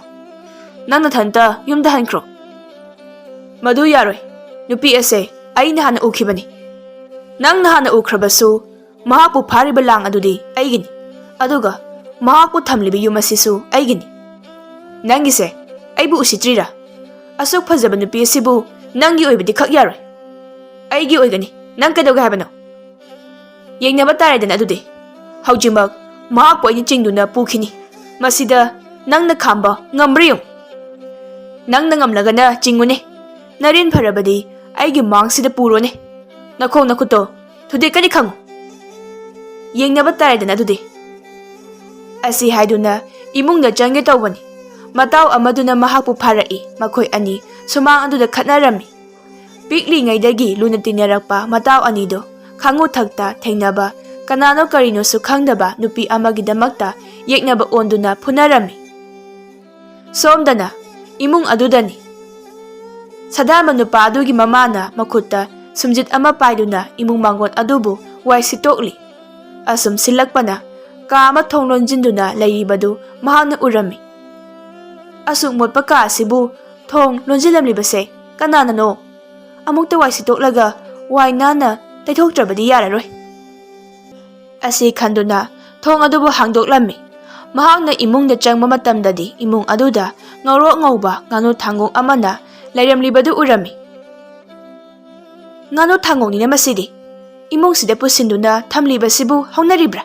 ꯅꯪ ꯅꯊꯟꯇ ꯌꯨꯝꯗ ꯍꯟꯈ꯭ꯔꯣ꯫ ꯃꯗꯨ ꯌꯥꯔꯣꯏ꯫ ꯅꯨꯄꯤ ꯑꯁꯦ ꯑꯩꯅ ꯍꯥꯟꯅ ꯎꯈꯤꯕꯅꯤ꯫ ꯅꯪꯅ ꯍꯥꯟꯅ ꯎꯈ꯭ꯔꯕꯁꯨ ꯃꯍꯥꯛꯄꯨ ꯐꯥꯔꯤꯕ ꯂꯥꯡ ꯑꯗꯨꯗꯤ ꯑꯩꯒꯤꯅꯤ꯫ ꯑꯗꯨꯒ ꯃꯍꯥꯛꯄꯨ ꯊꯝꯂꯤꯕ ꯌꯨꯝ ꯑꯁꯤꯁꯨ ꯑꯩꯒꯤꯅꯤ꯫ ꯅꯪꯒꯤꯁꯦ ꯑꯩꯕꯨ ꯎꯁꯤꯠꯇ꯭ꯔꯤꯔꯥ? ꯑꯁꯨꯛ ꯐꯖꯕ ꯅꯨꯄꯤ ꯑꯁꯤꯕꯨ ꯅꯪꯒꯤ ꯑꯣꯏꯕꯗꯤ ꯈꯛ ꯌꯥꯔꯣꯏ꯫ ꯑꯩꯒꯤ ꯑꯣꯏꯒꯅꯤ꯫ ꯅꯪ ꯀꯩꯗꯧꯒꯦ ꯍꯥꯏꯕꯅꯣ? ꯌꯦꯡꯅꯕ ꯇꯥꯔꯦꯗꯅ ꯑꯗꯨꯗꯤ꯫ ꯍꯧꯖꯤꯛꯃꯛ ꯃꯍꯥꯛꯄꯨ ꯑꯩꯅ ꯆꯤꯡꯗꯨꯅ ꯄꯨꯈꯤꯅꯤ꯫ ꯃꯁꯤꯗ ꯅꯪꯅ ꯈꯥꯝꯕ ꯉꯝꯕ꯭ꯔꯥ ꯌꯦꯡꯉꯨ꯫ ꯅꯪꯅ ꯉꯝꯂꯒꯅ ꯆꯤꯡꯉꯨꯅꯦ꯫ ꯅꯔꯦꯟ ꯐꯔꯕꯗꯤ ꯑꯩꯒꯤ ꯃꯥꯡꯁꯤꯗ ꯄꯨꯔꯣꯅꯦ꯫ ꯅꯈꯣꯡ ꯅꯈꯨꯠꯇꯣ ꯊꯨꯗꯦꯛꯀꯅꯤ ꯈꯪꯉꯨ꯫ ꯌꯦꯡꯅꯕ ꯇꯥꯔꯦꯗꯅ ꯑꯗꯨꯗꯤ꯫ ꯑꯁꯤ ꯍꯥꯏꯗꯨꯅ ꯏꯃꯨꯡꯗ ꯆꯪꯒꯦ ꯇꯧꯕꯅꯤ꯫ ꯃꯇꯥꯎ ꯑꯃꯗꯨꯅ ꯃꯍꯥꯛꯄꯨ ꯐꯥꯔꯛꯏ꯫ ꯃꯈꯣꯏ ꯑꯅꯤ ꯁꯨꯃꯥꯡ ꯑꯗꯨꯗ ꯈꯠꯅꯔꯝꯃꯤ꯫ ꯄꯤꯛꯂꯤꯉꯩꯗꯒꯤ ꯂꯨꯅ ꯇꯤꯟꯅꯔꯛꯄ ꯃꯇꯥꯎ ꯑꯅꯤꯗꯣ ꯈꯥꯉꯨ ꯊꯛꯇ ꯊꯦꯡꯅꯕ ꯀꯅꯥꯅꯣ ꯀꯔꯤꯅꯣꯁꯨ ꯈꯪꯗꯕ ꯅꯨꯄꯤ ꯑꯃꯒꯤꯗꯃꯛꯇ ꯌꯦꯛꯅꯕ ꯑꯣꯟꯗꯨꯅ ꯐꯨꯅꯔꯝꯃꯤ꯫ ꯁꯣꯝꯗꯅ ꯏꯃꯨꯡ ꯑꯗꯨꯗꯅꯤ꯫ ꯁꯗꯥꯟꯕ ꯅꯨꯄꯥ ꯑꯗꯨꯒꯤ ꯃꯃꯥꯅ ꯃꯈꯨꯠꯇ ꯁꯨꯝꯖꯤꯠ ꯑꯃ ꯄꯥꯏꯗꯨꯅ ꯏꯃꯨꯡ ꯃꯥꯡꯒꯣꯟ ꯑꯗꯨꯕꯨ ꯋꯥꯏ ꯁꯤꯠꯇꯣꯛꯂꯤ꯫ ꯑꯁꯨꯝ ꯁꯤꯜꯂꯛꯄꯅ ꯀꯥ ꯑꯃ ꯊꯣꯡ ꯂꯣꯟꯁꯤꯟꯗꯨꯅ ꯂꯩꯔꯤꯕꯗꯨ ꯃꯍꯥꯛꯅ ꯎꯔꯝꯃꯤ꯫ ꯑꯁꯨꯛ ꯃꯣꯠꯄ ꯀꯥ ꯑꯁꯤꯕꯨ ꯊꯣꯡ ꯂꯣꯟꯁꯤꯜꯂꯝꯂꯤꯕꯁꯦ ꯀꯅꯥꯅꯅꯣ? ꯑꯃꯨꯛꯇ ꯋꯥꯏ ꯁꯤꯠꯇꯣꯛꯂꯒ ꯋꯥꯏ ꯅꯥꯟꯅ ꯇꯩꯊꯣꯛꯇ꯭ꯔꯕꯗꯤ ꯌꯥꯔꯔꯣꯏ꯫ ꯑꯁꯤ ꯈꯟꯗꯨꯅ ꯊꯣꯡ ꯑꯗꯨꯕꯨ ꯍꯥꯡꯗꯣꯛꯂꯝꯃꯤ꯫ ꯃꯍꯥꯛꯅ ꯏꯃꯨꯡꯗ ꯆꯪꯕ ꯃꯇꯝꯗꯗꯤ ꯏꯃꯨꯡ ꯑꯗꯨꯗ ꯉꯧꯔꯣꯛ ꯉꯧꯕ ꯉꯥꯅꯨ ꯊꯥꯡꯒꯣꯡ ꯑꯃꯅ ꯂꯩꯔꯝꯂꯤꯕꯗꯨ ꯎꯔꯝꯃꯤ꯫ "ꯉꯥꯅꯨ ꯊꯥꯡꯒꯣꯡꯅꯤꯅ ꯃꯁꯤꯗꯤ꯫ ꯏꯃꯨꯡꯁꯤꯗ ꯄꯨꯁꯤꯟꯗꯨꯅ ꯊꯝꯂꯤꯕꯁꯤꯕꯨ ꯍꯧꯅꯔꯤꯕ꯭ꯔꯥ?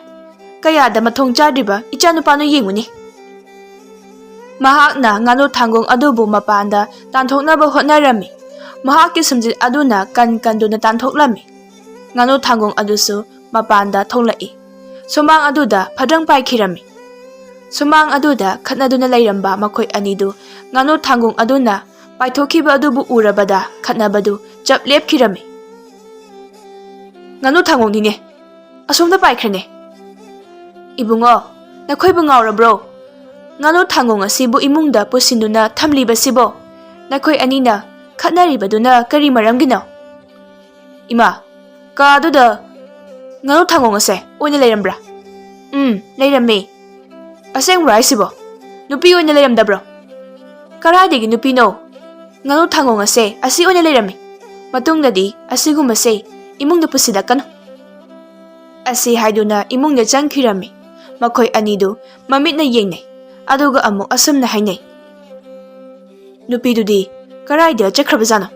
ꯀꯌꯥꯗ ꯃꯊꯣꯡ ꯆꯥꯗ꯭ꯔꯤꯕ ꯏꯆꯥꯅꯨꯄꯥꯅꯣ ꯌꯦꯡꯉꯨꯅꯦ꯫" ꯃꯍꯥꯛꯅ ꯉꯥꯅꯨ ꯊꯥꯡꯒꯣꯡ ꯑꯗꯨꯕꯨ ꯃꯄꯥꯟꯗ ꯇꯥꯟꯊꯣꯛꯅꯕ ꯍꯣꯠꯅꯔꯝꯃꯤ꯫ ꯃꯍꯥꯛꯀꯤ ꯁꯨꯝꯖꯤꯠ ꯑꯗꯨꯅ ꯀꯟ ꯀꯟꯗꯨꯅ ꯇꯥꯟꯊꯣꯛꯂꯝꯃꯤ꯫ ꯉꯥꯅꯨ ꯊꯥꯡꯒꯣꯡ ꯑꯗꯨꯁꯨ ꯃꯄꯥꯟꯗ ꯊꯣꯛꯂꯛꯏ꯫ ꯁꯨꯃꯥꯡ ꯑꯗꯨꯗ ꯐꯗ꯭ꯔꯪ ꯄꯥꯏꯈꯤꯔꯝꯃꯤ꯫ ꯁꯨꯃꯥꯡ ꯑꯗꯨꯗ ꯈꯠꯅꯗꯨꯅ ꯂꯩꯔꯝꯕ ꯃꯈꯣꯏ ꯑꯅꯤꯗꯨ ꯉꯥꯅꯨ ꯊꯥꯡꯒꯣꯡ ꯑꯗꯨꯅ ꯄꯥꯏꯊꯣꯛꯈꯤꯕ ꯑꯗꯨꯕꯨ ꯎꯔꯕꯗ ꯈꯠꯅꯕꯗꯨ ꯆꯞ ꯂꯦꯞꯈꯤꯔꯝꯃꯤ꯫ "ꯉꯥꯅꯨ ꯊꯥꯡꯒꯣꯡꯅꯤꯅꯦ, ꯑꯁꯣꯝꯗ ꯄꯥꯏꯈ꯭ꯔꯦꯅꯦ꯫ ꯏꯕꯨꯡꯉꯣ, ꯅꯈꯣꯏꯕꯨ ꯉꯥꯎꯔꯕ꯭ꯔꯣ? ꯉꯥꯅꯨ ꯊꯥꯡꯒꯣꯡ ꯑꯁꯤꯕꯨ ꯏꯃꯨꯡꯗ ꯄꯨꯁꯤꯟꯗꯨꯅ ꯊꯝꯂꯤꯕꯁꯤꯕꯣ? ꯅꯈꯣꯏ ꯑꯅꯤꯅ ꯈꯠꯅꯔꯤꯕꯗꯨꯅ ꯀꯔꯤ ꯃꯔꯝꯒꯤꯅꯣ?" "ꯏꯃꯥ, ꯀꯥꯗꯨꯗ ꯉꯥꯅꯨ ꯊꯥꯡꯒꯣꯡ ꯑꯁꯦ ꯑꯣꯏꯅ ꯂꯩꯔꯝꯕ꯭ꯔꯥ?" "ꯎꯝ, ꯂꯩꯔꯝꯃꯦ꯫" "ꯑꯁꯦꯡꯕ꯭ꯔꯣ ꯍꯥꯏꯁꯤꯕꯣ? ꯅꯨꯄꯤ ꯑꯣꯏꯅ ꯂꯩꯔꯝꯗꯕ꯭ꯔꯣ?" "ꯀꯗꯥꯏꯗꯒꯤ ꯅꯨꯄꯤꯅꯣ? ꯉꯥꯅꯨ ꯊꯥꯡꯒꯣꯡ ꯑꯁꯦ ꯑꯁꯤ ꯑꯣꯏꯅ ꯂꯩꯔꯝꯃꯤ꯫ ꯃꯇꯨꯡꯗꯗꯤ ꯑꯁꯤꯒꯨꯝꯕꯁꯦ ꯏꯃꯨꯡꯗ ꯄꯨꯁꯤꯜꯂꯛꯀꯅꯨ꯫" ꯑꯁꯤ ꯍꯥꯏꯗꯨꯅ ꯏꯃꯨꯡꯗ ꯆꯪꯈꯤꯔꯝꯃꯤ꯫ ꯃꯈꯣꯏ ꯑꯅꯤꯗꯨ ꯃꯃꯤꯠꯅ ꯌꯦꯡꯅꯩ, ꯑꯗꯨꯒ ꯑꯃꯨꯛ ꯑꯁꯨꯝꯅ ꯍꯥꯏꯅꯩ, "ꯅꯨꯄꯤꯗꯨꯗꯤ ꯀꯗꯥꯏꯗ ꯆꯠꯈ꯭ꯔꯕꯖꯥꯠꯅꯣ?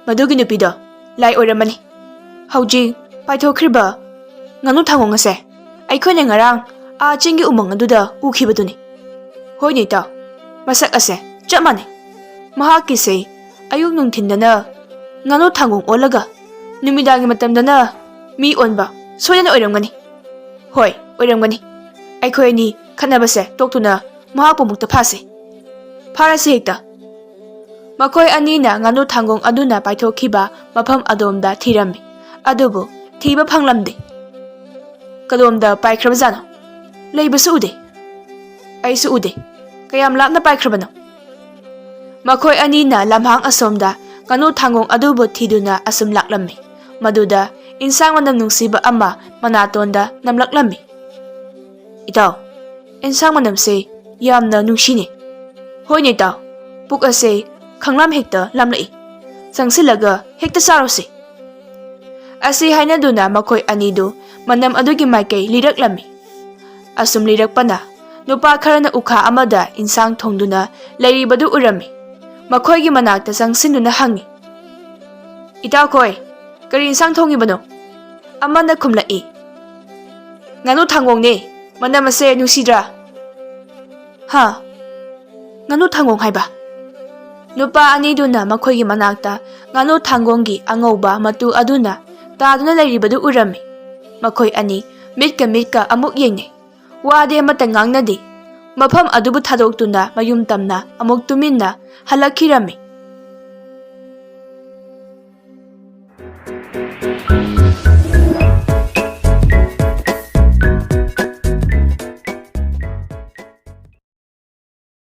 ꯃꯗꯨꯒꯤ ꯅꯨꯄꯤꯗꯣ ꯂꯥꯏ ꯑꯣꯏꯔꯝꯃꯅꯤ꯫ ꯍꯧꯖꯤꯛ ꯄꯥꯏꯊꯣꯛꯈ꯭ꯔꯤꯕ ꯉꯥꯅꯨ ꯊꯥꯡꯒꯣꯡ ꯑꯁꯦ ꯑꯩꯈꯣꯏꯅ ꯉꯔꯥꯡ ꯑꯥ ꯆꯤꯡꯒꯤ ꯎꯃꯪ ꯑꯗꯨꯗ ꯎꯈꯤꯕꯗꯨꯅꯤ꯫ ꯍꯣꯏꯅꯦ ꯏꯇꯥꯎ, ꯃꯁꯛ ꯑꯁꯦ ꯆꯞ ꯃꯥꯟꯅꯩ꯫ ꯃꯍꯥꯛꯀꯤꯁꯦ ꯑꯌꯨꯛ ꯅꯨꯡꯊꯤꯟꯗꯅ ꯉꯥꯅꯨ ꯊꯥꯡꯒꯣꯡ ꯑꯣꯜꯂꯒ ꯅꯨꯃꯤꯗꯥꯡꯒꯤ ꯃꯇꯝꯗꯅ ꯃꯤ ꯑꯣꯟꯕ ꯁꯣꯏꯗꯅ ꯑꯣꯏꯔꯝꯒꯅꯤ꯫ ꯍꯣꯏ, ꯑꯣꯏꯔꯝꯒꯅꯤ꯫ ꯑꯩꯈꯣꯏ ꯑꯅꯤ ꯈꯠꯅꯕꯁꯦ ꯇꯣꯛꯇꯨꯅ ꯃꯍꯥꯛꯄꯨ ꯑꯃꯨꯛꯇ ꯐꯥꯁꯤ꯫ ꯐꯥꯔꯁꯤ ꯍꯦꯛꯇ꯫" ꯃꯈꯣꯏ ꯑꯅꯤꯅ ꯉꯥꯅꯨ ꯊꯥꯡꯒꯣꯡ ꯑꯗꯨꯅ ꯄꯥꯏꯊꯣꯛꯈꯤꯕ ꯃꯐꯝ ꯑꯗꯣꯝꯗ ꯊꯤꯔꯝꯃꯤ, ꯑꯗꯨꯕꯨ ꯊꯤꯕ ꯐꯪꯂꯝꯗꯦ꯫ "ꯀꯗꯣꯝꯗ ꯄꯥꯏꯈ꯭ꯔꯕꯖꯥꯠꯅꯣ? ꯂꯩꯕꯁꯨ ꯎꯗꯦ꯫" "ꯑꯩꯁꯨ ꯎꯗꯦ꯫ ꯀꯌꯥꯝ ꯂꯥꯞꯅ ꯄꯥꯏꯈ꯭ꯔꯕꯅꯣ?" ꯃꯈꯣꯏ ꯑꯅꯤꯅ ꯂꯝꯍꯥꯡ ꯑꯁꯣꯝꯗ ꯉꯥꯅꯨ ꯊꯥꯡꯒꯣꯡ ꯑꯗꯨꯕꯨ ꯊꯤꯗꯨꯅ ꯑꯁꯨꯝ ꯂꯥꯛꯂꯝꯃꯤ꯫ ꯃꯗꯨꯗ ꯏꯟꯁꯥꯡ ꯃꯅꯝ ꯅꯨꯡꯁꯤꯕ ꯑꯃ ꯃꯅꯥꯇꯣꯟꯗ ꯅꯝꯂꯛꯂꯝꯃꯤ꯫ "ꯏꯇꯥꯎ, ꯏꯟꯁꯥꯡ ꯃꯅꯝꯁꯦ ꯌꯥꯝꯅ ꯅꯨꯡꯁꯤꯅꯦ꯫" "ꯍꯣꯏꯅꯦ ꯏꯇꯥꯎ, ꯄꯨꯛ ꯑꯁꯦ ꯈꯪꯂꯥꯝ ꯍꯦꯛꯇ ꯂꯥꯝꯂꯛꯏ꯫ ꯆꯪꯁꯤꯜꯂꯒ ꯍꯦꯛꯇ ꯆꯥꯔꯨꯁꯤ꯫" ꯑꯁꯤ ꯍꯥꯏꯅꯗꯨꯅ ꯃꯈꯣꯏ ꯑꯅꯤꯗꯨ ꯃꯅꯝ ꯑꯗꯨꯒꯤ ꯃꯥꯏꯀꯩ ꯂꯤꯔꯛꯂꯝꯃꯤ꯫ ꯑꯁꯨꯝ ꯂꯤꯔꯛꯄꯅ ꯅꯨꯄꯥ ꯈꯔꯅ ꯎꯈꯥ ꯑꯃꯗ ꯏꯟꯁꯥꯡ ꯊꯣꯡꯗꯨꯅ ꯂꯩꯔꯤꯕꯗꯨ ꯎꯔꯝꯃꯤ꯫ ꯃꯈꯣꯏꯒꯤ ꯃꯅꯥꯛꯇ ꯆꯪꯁꯤꯟꯗꯨꯅ ꯍꯪꯉꯤ, "ꯏꯇꯥꯎꯈꯣꯏ, ꯀꯔꯤ ꯏꯟꯁꯥꯡ ꯊꯣꯡꯉꯤꯕꯅꯣ?" ꯑꯃꯅ ꯈꯨꯝꯂꯛꯏ, "ꯉꯥꯅꯨ ꯊꯥꯡꯒꯣꯡꯅꯦ꯫ ꯃꯅꯝ ꯑꯁꯦ ꯅꯨꯡꯁꯤꯗ꯭ꯔꯥ?" "ꯍꯥ, "ꯉꯥꯅꯨ ꯊꯥꯡꯒꯣꯡ ꯍꯥꯏꯕ?" ꯅꯨꯄꯥ ꯑꯅꯤꯗꯨꯅ ꯃꯈꯣꯏꯒꯤ ꯃꯅꯥꯛꯇ ꯉꯥꯅꯨ ꯊꯥꯡꯒꯣꯡꯒꯤ ꯑꯉꯧꯕ ꯃꯇꯨ ꯑꯗꯨꯅ ꯇꯥꯗꯨꯅ ꯂꯩꯔꯤꯕꯗꯨ ꯎꯔꯝꯃꯤ꯫ ꯃꯈꯣꯏ ꯑꯅꯤ ꯃꯤꯠꯀ ꯃꯤꯠꯀ ꯑꯃꯨꯛ ꯌꯦꯡꯅꯩ꯫ ꯋꯥꯗꯤ ꯑꯃꯠꯇ ꯉꯥꯡꯅꯗꯦ꯫ ꯃꯐꯝ ꯑꯗꯨꯕꯨ ꯊꯥꯗꯣꯛꯇꯨꯅ ꯃꯌꯨꯝ ꯇꯝꯅ ꯑꯃꯨꯛ ꯇꯨꯃꯤꯟꯅ ꯍꯜꯂꯛꯈꯤꯔꯝꯃꯤ꯫